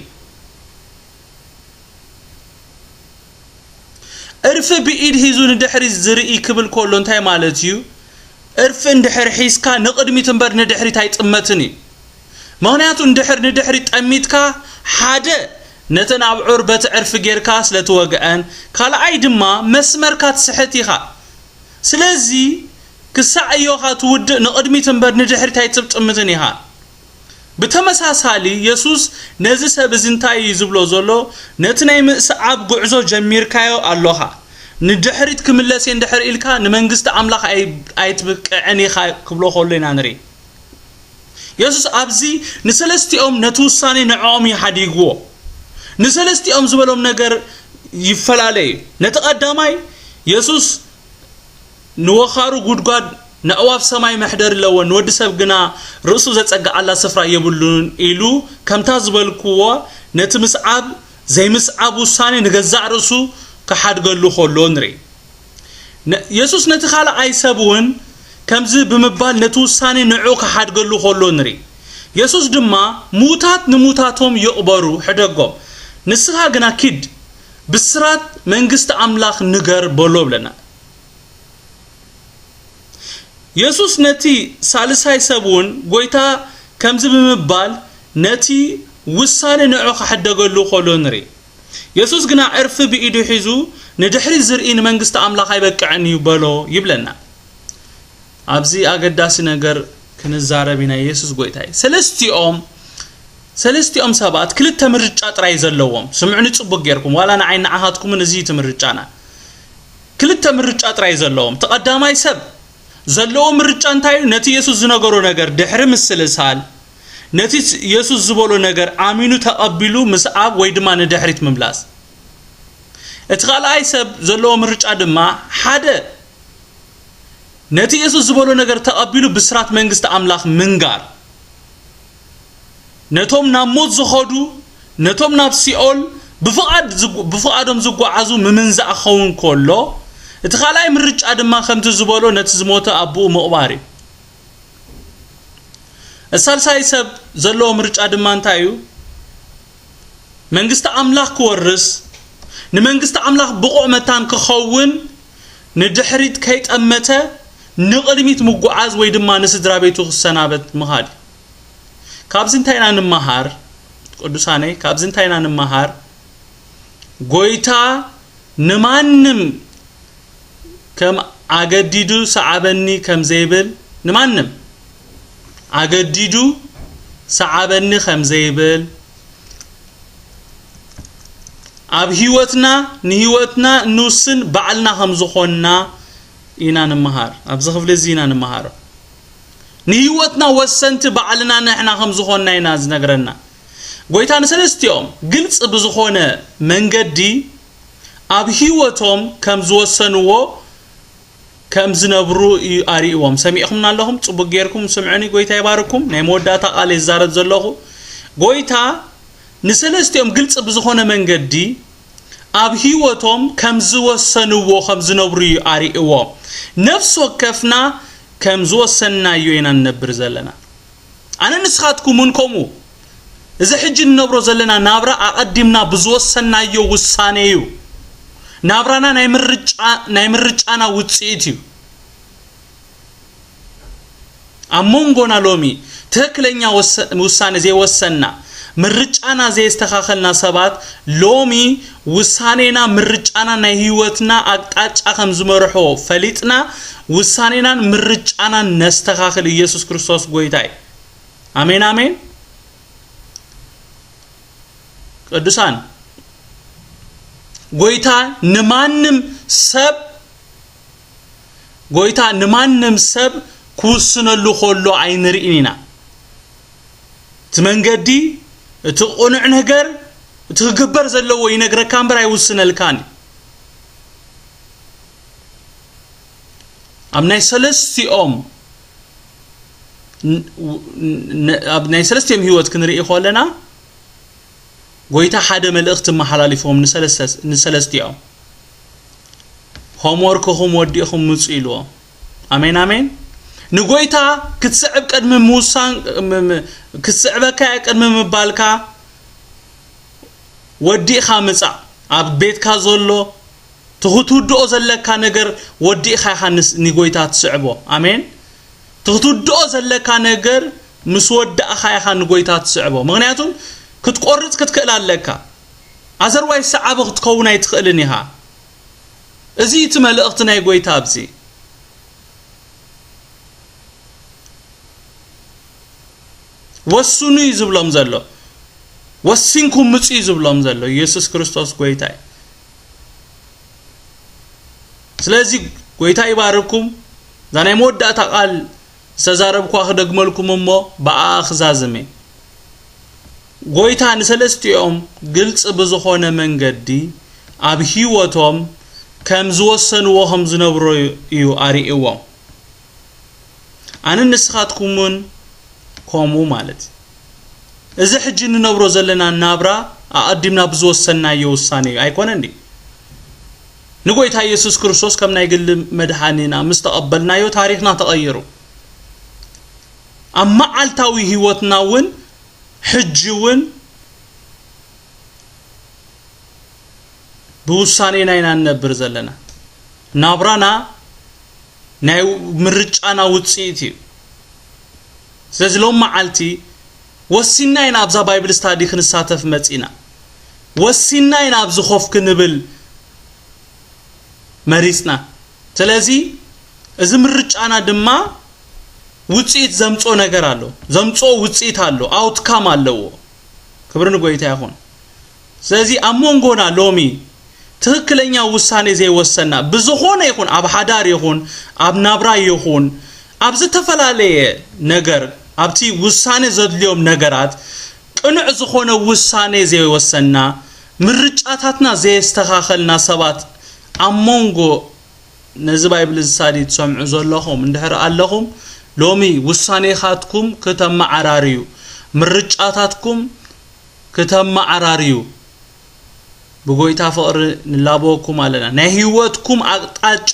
ዕርፊ ብኢድ ሒዙ ንድሕሪት ዝርኢ ክብል ከሎ እንታይ ማለት እዩ? ዕርፊ እንድሕር ሒዝካ ንቕድሚት እምበር ንድሕሪት ኣይጥመትን እዩ። ምኽንያቱ እንድሕር ንድሕሪት ጠሚትካ ሓደ ነተን ኣብዑር በቲ ዕርፊ ጌርካ ስለ ትወግዐን፣ ካልኣይ ድማ መስመርካ ትስሕት ኢኻ። ስለዚ ክሳዕ እዮኻ ትውድእ ንቕድሚት እምበር ንድሕሪት ኣይትጥምትን ኢኻ። ብተመሳሳሊ፣ የሱስ ነዚ ሰብ እዚ እንታይ እዩ ዝብሎ ዘሎ? ነቲ ናይ ምስዓብ ጉዕዞ ጀሚርካዮ ኣሎኻ። ንድሕሪት ክምለስ እየ እንድሕር ኢልካ፣ ንመንግስቲ ኣምላኽ ኣይ-፣ ኣይትብቅዕን ኢኻ ክብሎ ከሎ ኢና ንርኢ። የሱስ ኣብዚ ንሰለስቲኦም ነቲ ውሳኔ ንዕኦም እዩ ሓዲግዎ። ንሰለስቲኦም ዝበሎም ነገር ይፈላለ እዩ። ነቲ ቀዳማይ፣ የሱስ ንወኻሩ ጉድጓድ፣ ንኣዕዋፍ ሰማይ መሕደሪ ኣለወን፣ ንወዲ ሰብ ግና ርእሱ ዘጸግዓላ ስፍራ የብሉን ኢሉ፣ ከምታ ዝበልክዎ፣ ነቲ ምስዓብ ዘይምስዓብ ውሳኔ ንገዛእ ርእሱ ክሓድገሉ ከሎ ንርኢ። ነ-፣ የሱስ ነቲ ካልኣይ ሰብ እውን ከምዚ ብምባል ነቲ ውሳኔ ንዕኡ ክሓድገሉ ከሎ ንርኢ። የሱስ ድማ፣ "ምዉታት ንምዉታቶም ይቕበሩ፣ ሕደጎም። ንስኻ ግና ኪድ፣ ብስራት መንግስቲ ኣምላኽ ንገር" በሎ ብለና። የሱስ ነቲ ሳልሳይ ሰብ እውን፣ "ጐይታ" ከምዚ ብምባል ነቲ ውሳኔ ንዕኡ ክሕደገሉ ከሎ ንርኢ። የሱስ ግና ዕርፊ ብኢዱ ሒዙ፣ "ንድሕሪት ዝርኢ ንመንግስቲ ኣምላኽ ኣይበቅዕን እዩ" በሎ ይብለና። ኣብዚ ኣገዳሲ ነገር ክንዛረብ ኢና። የሱስ ጐይታ እዩ። ሰለስቲኦም፣ ሰለስቲኦም ሰባት ክልተ ምርጫ ጥራይ ዘለዎም። ስምዑኒ ጽቡቕ ጌርኩም፣ ዋላ ንዓይ ንዓኻትኩምን እዚ እዩ እቲ ምርጫና። ክልተ ምርጫ ጥራይ ዘለዎም። እቲ ቀዳማይ ሰብ ዘለዎ ምርጫ እንታይ እዩ? ነቲ የሱስ ዝነገሮ ነገር ድሕሪ ምስልሳል፣ ነቲ የሱስ ዝበሎ ነገር ኣሚኑ ተቐቢሉ ምስዓብ ወይ ድማ ንድሕሪት ምምላስ። እቲ ካልኣይ ሰብ ዘለዎ ምርጫ ድማ ሓደ፣ ነቲ የሱስ ዝበሎ ነገር ተቐቢሉ ብስራት መንግስቲ ኣምላኽ ምንጋር። ነቶም ናብ ሞት ዝኸዱ፣ ነቶም ናብ ሲኦል ብፍቓድ ዝጉ-፣ ብፍቓዶም ዝጓዓዙ ምምንዛእ ክኸውን ከሎ፣ እቲ ካልኣይ ምርጫ ድማ ከምቲ ዝበሎ ነቲ ዝሞተ ኣቦኡ ምቕባር እዩ። እቲ ሳልሳይ ሰብ ዘለዎ ምርጫ ድማ እንታይ እዩ? መንግስቲ ኣምላኽ ክወርስ፣ ንመንግስቲ ኣምላኽ ብቑዕ መታን ክኸውን፣ ንድሕሪት ከይጠመተ ንቕድሚት ምጉዓዝ ወይ ድማ ንስድራ ቤቱ ክሰናበት ምኻድ እዩ። ካብዚ እንታይ ኢና ንመሃር? ቅዱሳነይ፣ ካብዚ እንታይ ኢና ንመሃር? ጐይታ ንማንም ከም ኣገዲዱ ሰዓበኒ ከም ዘይብል፣ ንማንም ኣገዲዱ ሰዓበኒ ከም ዘይብል፣ ኣብ ህይወትና፣ ንህይወትና እንውስን ባዕልና ከም ዝኾንና ኢና ንመሃር። ኣብዚ ክፍሊ እዚ ኢና ንመሃሮ። ንህይወትና ወሰንቲ ባዕልና ንሕና ከም ዝኾንና ኢና ዝነግረና። ጐይታ ንሰለስቲኦም ግልጽ ብዝኾነ መንገዲ ኣብ ህይወቶም ከም ዝወሰንዎ ከም ዝነብሩ እዩ ኣርእይዎም። ሰሚዕኹምና ኣለኹም? ጽቡቕ ጌርኩም ስምዑኒ፣ ጐይታ ይባርኩም። ናይ መወዳእታ ቃል ይዛረብ ዘለኹ። ጐይታ ንሰለስቲኦም ግልጽ ብዝኾነ መንገዲ ኣብ ህይወቶም ከም ዝወሰንዎ ከም ዝነብሩ እዩ ኣርእይዎም። ነፍሲ ወከፍና ከም ዝወሰንናዮ ኢና ንነብር ዘለና። ኣነ ንስኻትኩም እውን ከምኡ። እዚ ሕጂ ንነብሮ ዘለና ናብራ ኣቐዲምና ብዝወሰንናዮ ውሳኔ እዩ። ናብራና ናይ ምርጫ-፣ ናይ ምርጫና ውጽኢት እዩ። ኣብ መንጎና ሎሚ ትኽክለኛ ወሰ-፣ ውሳኔ ዘይወሰንና፣ ምርጫና ዘየስተኻኸልና ሰባት፣ ሎሚ ውሳኔና፣ ምርጫና፣ ናይ ህይወትና ኣቅጣጫ ከም ዝመርሖ ፈሊጥና፣ ውሳኔናን ምርጫናን ነስተኻኽል። ኢየሱስ ክርስቶስ ጐይታ እዩ። ኣሜን፣ ኣሜን። ቅዱሳን፣ ጐይታ ንማንም ሰብ፣ ጐይታ ንማንም ሰብ ክውስነሉ ከሎ ኣይንርእን ኢና። እቲ መንገዲ፣ እቲ ቅኑዕ ነገር፣ እቲ ክግበር ዘለዎ ይነግረካ እምበር ኣይውስነልካን እዩ። ኣብ ናይ ሰለስቲኦም ን-፣ ን-፣ ኣብ ናይ ሰለስቲኦም ህይወት ክንርኢ ከለና፣ ጐይታ ሓደ መልእኽቲ መሓላሊፎም ንሰለስተ-፣ ንሰለስቲኦም፣ "ሆምወርክኹም ወዲእኹም ምጹ" ኢልዎም። ኣሜን፣ ኣሜን። ንጐይታ ክትስዕብ ቅድሚ ምውሳን፣ ም-፣ ም-፣ ክትስዕበካ እየ ቅድሚ ምባልካ፣ ወዲእኻ ምጻእ። ኣብ ቤትካ ዘሎ፣ እቲ ክትውድኦ ዘለካ ነገር ወዲእኻ ኢኻ ንስ-፣ ንጐይታ ትስዕቦ። ኣሜን። እቲ ክትውድኦ ዘለካ ነገር ምስ ወዳእኻ ኢኻ ንጐይታ ትስዕቦ። ምኽንያቱም ክትቆርጽ ክትክእል ኣለካ። ኣዘርዋይ ሰዓቢ ክትከውን ኣይትኽእልን ኢኻ። እዚ እቲ መልእኽቲ ናይ ጐይታ ኣብዚ። ወስኑ እዩ ዝብሎም ዘሎ። ወሲንኩም ምጹ እዩ ዝብሎም ዘሎ ኢየሱስ ክርስቶስ ጎይታ እዩ። ስለዚ ጎይታ ይባርኩም። እዛ ናይ መወዳእታ ቃል ዝተዛረብኳ ክደግመልኩም እሞ ብኣ ክዛዝም እየ። ጎይታ ንሰለስቲኦም ግልጽ ብዝኾነ መንገዲ ኣብ ህይወቶም ከም ዝወሰንዎ ከም ዝነብሮ እዩ ኣርእይዎም። ኣንን ንስኻትኩምን ከምኡ ማለት እዩ። እዚ ሕጂ እንነብሮ ዘለና ናብራ ኣቐዲምና ብዝወሰንናዮ ውሳኔ እዩ ኣይኮነን ድዩ? ንጎይታ ኢየሱስ ክርስቶስ ከም ናይ ግሊ መድሓኒና ምስ ተቐበልናዮ ታሪኽና ተቐይሩ። ኣብ መዓልታዊ ህይወትና እውን ሕጂ እውን ብውሳኔና ኢና ንነብር ዘለና። ናብራና ናይ ምርጫና ውጽኢት እዩ። ስለዚ ሎም መዓልቲ ወሲንና ኢና ኣብዛ ባይብል ስታዲ ክንሳተፍ መጺና። ወሲንና ኢና ኣብዚ ኮፍ ክንብል መሪጽና። ስለዚ እዚ ምርጫና ድማ ውጽኢት ዘምጾ ነገር ኣሎ። ዘምጾ ውጽኢት ኣሎ። ኣውትካም ኣለዎ። ክብሪ ንጎይታ ይኹን። ስለዚ ኣብ መንጎና ሎሚ ትኽክለኛ ውሳኔ ዘይወሰና፣ ብዝኾነ ይኹን ኣብ ሓዳር ይኹን ኣብ ናብራ ይኹን ኣብ ዝተፈላለየ ነገር ኣብቲ ውሳኔ ዘድልዮም ነገራት ቅኑዕ ዝኾነ ውሳኔ ዘይወሰና፣ ምርጫታትና ዘየስተኻኸልና ሰባት ኣብ መንጎ ነዚ ባይብል ዝሳዲ ትሰምዑ ዘለኹም እንድሕር ኣለኹም፣ ሎሚ ውሳኔኻትኩም ክተመዓራርዩ፣ ምርጫታትኩም ክተመዓራርዩ ብጎይታ ፍቕሪ ንላበወኩም ኣለና። ናይ ህይወትኩም ኣቕጣጫ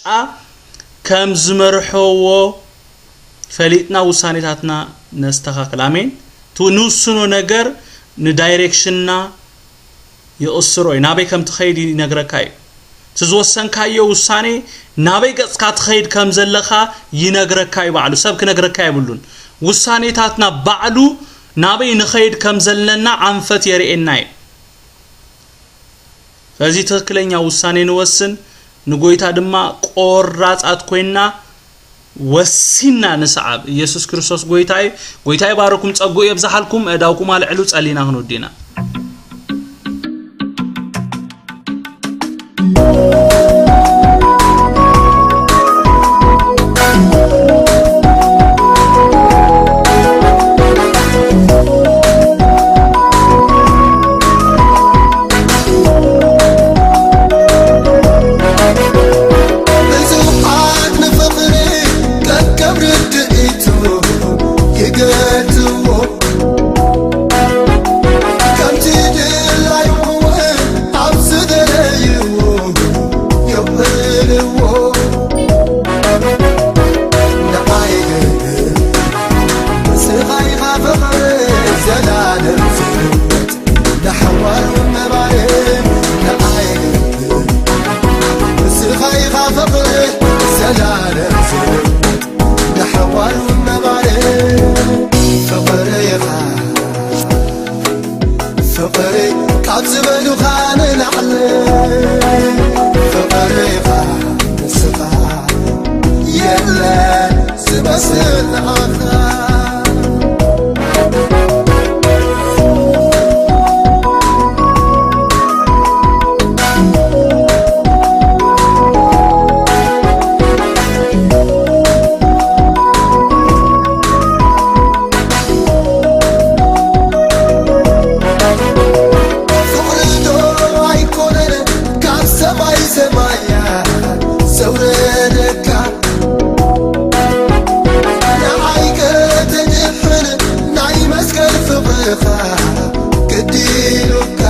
ከም ዝመርሐዎ ፈሊጥና ውሳኔታትና ነስተኻክል። ኣሜን። እቲ ንውስኖ ነገር ንዳይሬክሽንና ይቕስሮ እዩ። ናበይ ከም ትኸይድ ይነግረካ እዩ። እቲ ዝወሰንካዮ ውሳኔ ናበይ ገጽካ ትኸይድ ከም ዘለኻ ይነግረካ እዩ ባዕሉ። ሰብ ክነግረካ የብሉን። ውሳኔታትና ባዕሉ ናበይ ንኸይድ ከም ዘለና ኣንፈት የርእየና እዩ። ስለዚ ትኽክለኛ ውሳኔ ንወስን፣ ንጎይታ ድማ ቆራጻት ኮይንና ወሲንና ንስዓብ። ኢየሱስ ክርስቶስ ጎይታ እዩ። ጎይታ ይባርኩም፣ ጸጉኡ የብዝሓልኩም። ኣእዳውኩም ኣልዕሉ፣ ጸሊና ክንውዲና። ብዙሓት ንፍቕሪ ከከም ርድኢቱ ይገልጽዎ። ከምቲ ድላዩ እውን ኣብ ዝደለይዎ የውዕልዎ። ንዓይ ግን ንስኻ ኢኻ ፍቕሪ ዘላለም ዝህይወት፣ ንሓዋሩ ነባሪ ንዓይ ግን ንስኻ ኢኻ ፍቕሪ ዘላለም ዝህይወት፣ ንሓዋሩ ነባሪ ፍቕሪ ኢኻ። ፍቕሪ ካብ ዝበሉኻ ንላዕሊ ፍቕሪ ኢኻ ንስኻ፣ የለን ዝመስል ንዓኻ። ፍቕሪ ዶ ኣይኮነን ካብ ሰማይ ሰማያት ዘውረደካ፣ ንዓይ ከተድሕን ናይ መስቀል ፍቕርኻ ግዲ ኢሉካ።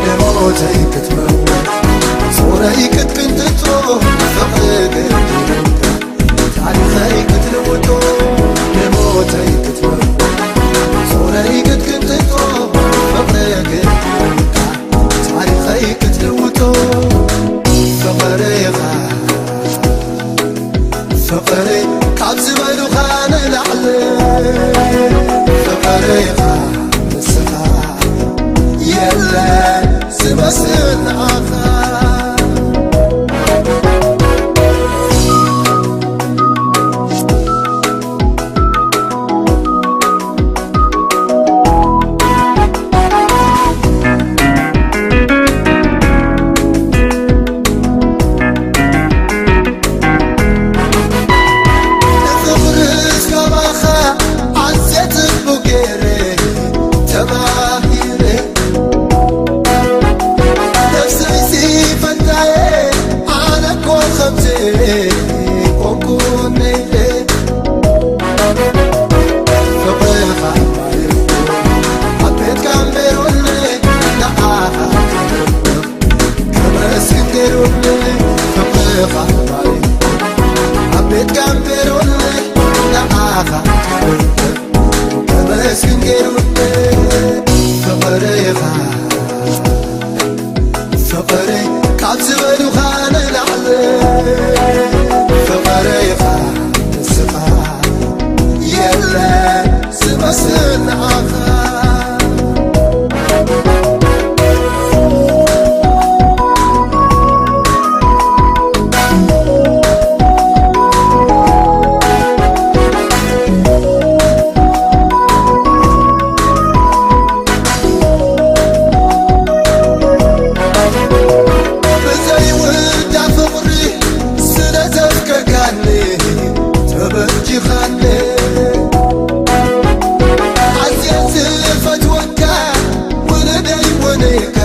ንሞተይ ክትመውት ጾረይ ክትቅንጥጦ ፍቕሪ ግዲ ኢሉካ። ታሪኸይ ክትልውጦ ንሞተይ ክትመውት ጾረይ ክትቅንጥጦ ፍቕሪ ግዲ ኢሉካ። ታሪኸይ ክትልውጦ ፍቕሪ ኢኻ። ፍቕሪ ካብ ዝበሉኻ ንላዕሊ ፍቕሪ ኢኻ ንስኻ፣ የለን ዝመስል ንዓኻ። ኢኻ ባሪ ኣብ ቤት ጋምቤሮን ንዓኻ ከመስግን ገይሩኒ። ፍቕሪ ኢኻ ፍቕሪ ካብ ዝበሉኻ ንላዕሊ ፍቕሪ ኢኻ ንስኻ የለን ዝመስል ንዓኻ። ብዘይውዳ ፍቕሪ ስለ ዘፍቀርካኒ ተበጂኻኒ። ኣዝየ ዝፈትወካ ውሉደይ ውንካ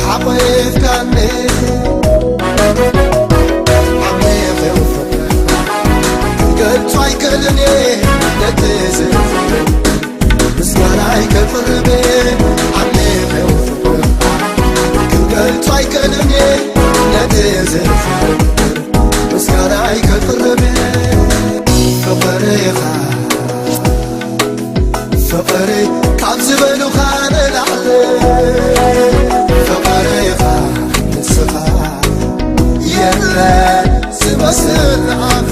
ሓቒፍካኒ። ዓሚቕ ፍቕርኻ ክገልጾ ኣይክእልን እየ ነቲ ዝፍቅር ምስጋናይ ከቕርብ ዓሚቕ ፍቕርኻ ክገልጾ ኣይክእልን እየ ነቲ ዝፍቅር ምስጋናይ ከቕርብ ፍቕርኻ ፍቕሪ ካብ ዝበሉኻ ንላዕሊ ፍቕርኻ ንስኻ የለን ዝመስል ንዓኻ።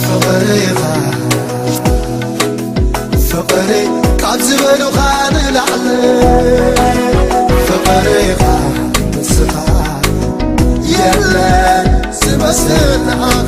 ፍቕርኻ ፍቕሪ ካብ ዝበሉኻ ንላዕሊ ፍቕርኻ ንስኻ የለን ዝመስል ንዓኻ።